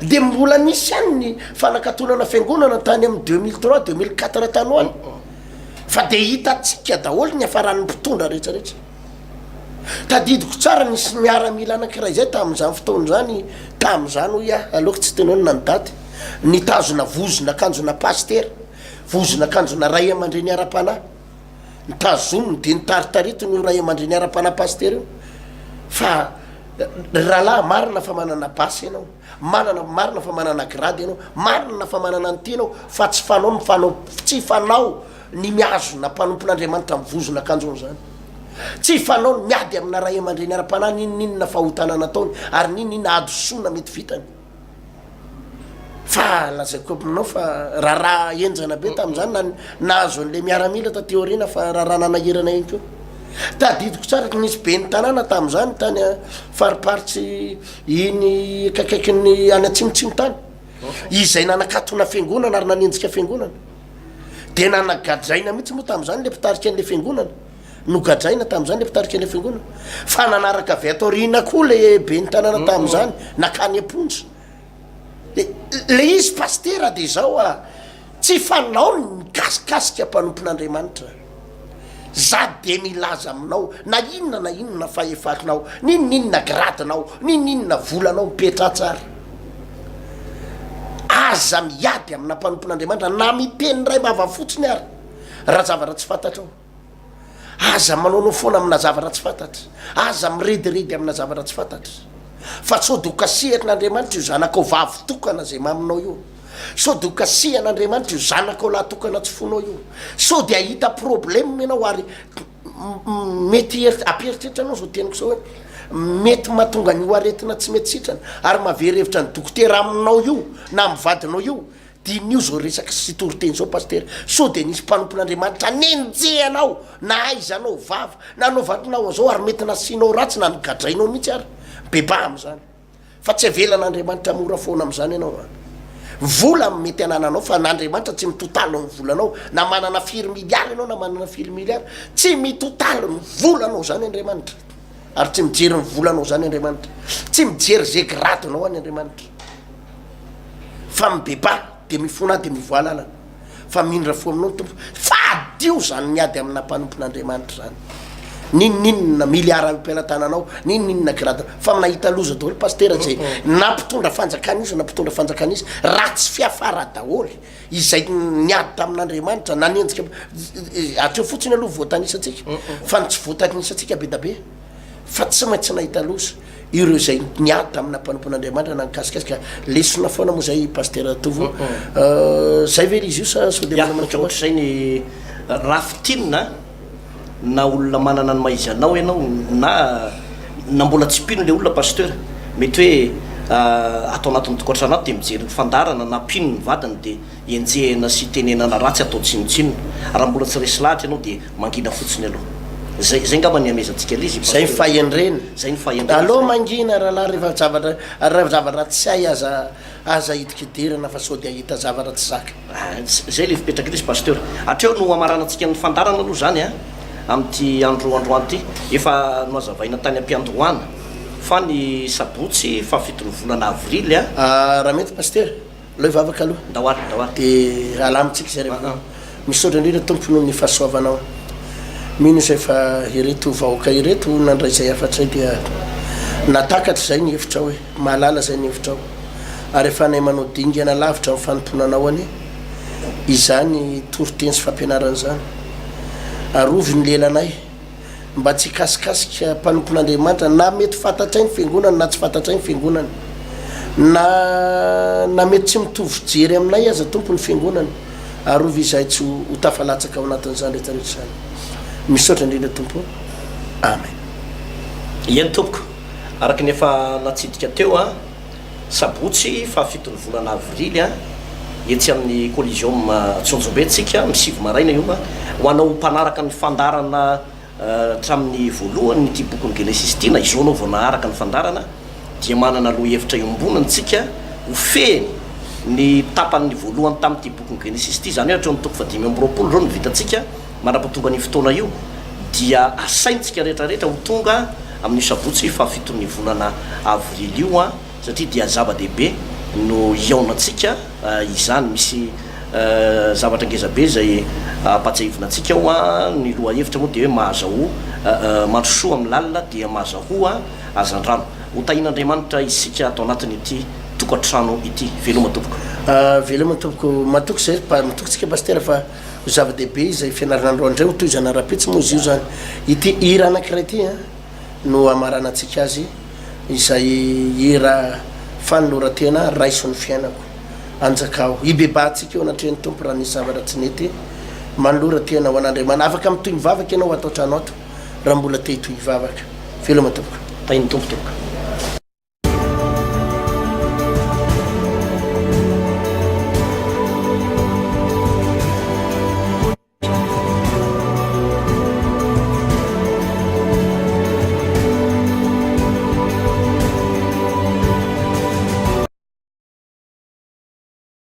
B: Dia mbola nisy ihany ny fanakatonana fiangonana tany amin'ny 2003, 2004 tany ho any. Fa dia hitantsika daholo ny hafaran'ny mpitondra rehetra rehetra. Tadidiko tsara nisy miaramila anankiray izay tamin'izany fotoana izany, tamin'izany hoy aho, aleoko tsy tenenina ny daty, nitazona vozon'akanjona pasitera, vozon'akanjona ray aman-dreny ara-panahy. Nitazominy dia nitaritaritiny io ray aman-dreny ara-panahy pasitera io fa ry rahalahy marina fa manana basy ianao, manana marina fa manana grady ianao, marina fa manana an'ity ianao fa tsy fanao ny fanao tsy fanao ny mihazona mpanompon'Andriamanitra mivozona akanjony izany. Tsy fanao ny miady amina ray aman-dreny ara-panahy n'inon'inona fahotana nataony ary n'inon'inona hadisoana mety vitany. Fa lazaiko aminao fa raharaha henjana be tamin'izany na nahazo an'ilay miaramila taty aoriana fa raharaha nanahirana ihany koa. Tadidiko tsara fa nisy ben'ny tanàna tamin'izany tany fariparitsy iny akaikaikin'ny any atsimotsimo tany izay nanakatona fiangonana ary nanenjika fiangonana. Dia nanagadraina mihitsy moa tamin'izany ilay mpitarika an'ilay fiangonana. Nogadraina tamin'izany ilay mpitarika ilay fiangonana. Fa nanaraka avy ato aoriana koa ilay ben'ny tanàna tamin'izany, nakany am-ponja. Le izy pasitera dia izao a, tsy fanao ny mikasikasika mpanompon'Andriamanitra. Za dia milaza aminao, na inona na inona fahefanao, n'inon'inona grade-nao, n'inon'inona volanao, mipetraha tsara. Aza miady amina mpanompon'Andriamanitra na miteny iray vava fotsiny ary, raha zavatra tsy fantatrao. Aza manaonao foana amina zavatra tsy fantatra. Aza mirediredy amina zavatra tsy fantatra. Fa sao dia ho kasihan'Andriamanitra io zanakao vavy tokana izay maminao io. Sao dia ho kasihan'Andriamanitra io zanakao lahy tokana tsy fonao io. Sao dia hahita problème ianao ary mety hampieritreritra anao izao teniko izao hoe mety mahatonga an'io aretina tsy mety sitrana ary mahavery hevitra ny dokotera aminao io na amin'ny vadinao io. Diniho izao resaka sy toriteny izao Pasitera, sao dia nisy mpanompon'Andriamanitra nenjehanao na aizanao vava, nanaovanao an'izao ary mety nasianao ratsy na nogadrainao mihitsy ary. Mibebaha amin'izany. Fa tsy avelan'Andriamanitra mora foana amin'izany ianao an. Vola mety anananao fa n'Andriamanitra tsy mitotaly ny volanao, na manana firy milliard ianao na manana firy milliard, tsy mitotaly ny volanao izany Andriamanitra. Ary tsy mijery ny volanao izany Andriamanitra. Tsy mijery ze grade-nao any Andriamanitra. Fa mibebaha dia mifona dia mivoaha lalana fa mindra fo aminao ny Tompo. Fadio zany miady amina mpanompon'Andriamanitra zany. N'inon'inona milliard eo am-pelatananao, n'inon'inona grade, fa nahita loza daholo pasitera zay na mpitondra fanjakana izy na mpitondra fanjakana izy, ratsy fiafara daholo izay niady tamin'Andriamanitra, nanenjika hatreo fotsiny aloha voatanisantsika fa ny tsy voatanisantsika be da be. fa tsy maintsy nahita loza ireo izay niady tamina mpanompon'Andriamanitra na nikasika azy ka lesona foana moa zay Pasitera Tovo. Zay ve le izy io sa sao dia
A: Ya,
B: manana
A: ohatra ohatr'izay ny raha fintinina na olona manana ny maha izy anao ianao na na mbola tsy mpino le olona Pasteur, mety hoe ato anatin'ny tokantrano ato dia mijery ny fandaharana na mpino ny vadiny dia enjehina sy tenenana ratsy atao tsinontsinona. Raha mbola tsy resy lahatra ianao dia mangina fotsiny aloha. Zay zay ngamba ny hamehezantsika ilay izy
B: Zay ny
A: Pasteur.
B: fahendrena.
A: Zay ny fahendrena
B: Aleo
A: zay.
B: mangina rahalahy rehefa zavatra rehefa zavatra tsy hay aza aza hidikidirana fa sao dia hahita zavatra tsy zaka.
A: Ah, zay ilay fipetraky ilay izy Pasteur. Hatreo no hamaranantsika ny fandaharana aloha zany an, amin'ity andro androany ity. Efa nohazavaina tany am-piandohana fa ny sabotsy fahafiton'ny volana avrily an.
B: Ah, raha mety Pasitera. Aleo hivavaka aloha.
A: Ndao ary, ndao ary.
B: Dia alamintsika izay rehefa avy eo. Misaotra indrindra Tompo noho ny fahasoavanao. Mino izay fa ireto vahoaka ireto nandray izay hafatra izay dia natakatra izay ny hevitrao e. Mahalala izay ny hevitrao. Ary efa anay manao dingana lavitra amin'ny fanompoana anao anie izany toriteny sy fampianarana izany. Arovy ny lelanay. mba tsy hikasikasika mpanompon'Andriamanitra na mety fantatray ny fiangonany na tsy fantatray ny fiangonany na na mety tsy mitovy fijery aminay aza Tompo ny fiangonany arovy izahay tsy ho tafalatsaka ao anatin'izany rehetra rehetra izany misaotra indrindra Tompo Amen.
A: Eny tompoko, araka ny efa natsidika teo an, sabotsy fahafiton'ny volana avrily an, etsy amin'ny Coliseum Antsonjombe tsika amin'ny sivy maraina io an, ho anao mpanaraka ny fandaharana hatramin'ny voalohany ity bokin'ny Genesisy ity na izao anao vao naharaka ny fandaharana dia manana lohahevitra iombonana tsika ho fehiny ny tapany voalohany tamin'ity bokin'ny Genesisy ity, izany hoe hatreo amin'ny toko fahadimy amby 20 ireo no vitantsika mandra-pahatonga an'io fotoana io dia asaintsika rehetra rehetra ho tonga amin'io sabotsy fahafiton'ny volana avrily io an, satria dia zava-dehibe no hihaonantsika izany, misy zavatra ngezabe izay ampatsiahivina antsika ao an, ny lohahevitra moa dia hoe mahazahoa mandrosoa amin'ny lalina dia mahazahoa hazandrano. Ho tahian'Andriamanitra isika ato anatin'ity tokantrano ity. Veloma tompoko.
B: Veloma tompoko, matoky zay, matoky tsika Pasitera fa ho zava-dehibe izay fianarana androany indray, ho tohizana rahampitso moa izy io zany. Ity hira anankiray ity an. no hamaranantsika azy izay hira fanoloran-tena raiso ny fiainako anjakao hibebahantsika eo anatrehan'ny Tompo raha nisy zavatra tsy nety manolora tena ho an'Andriamana afaka mitohy mivavaka ianao ato an-trano ato raha mbola te hitohy hivavaka veloma tompoko.
A: Tahin'ny Tompo tompoko.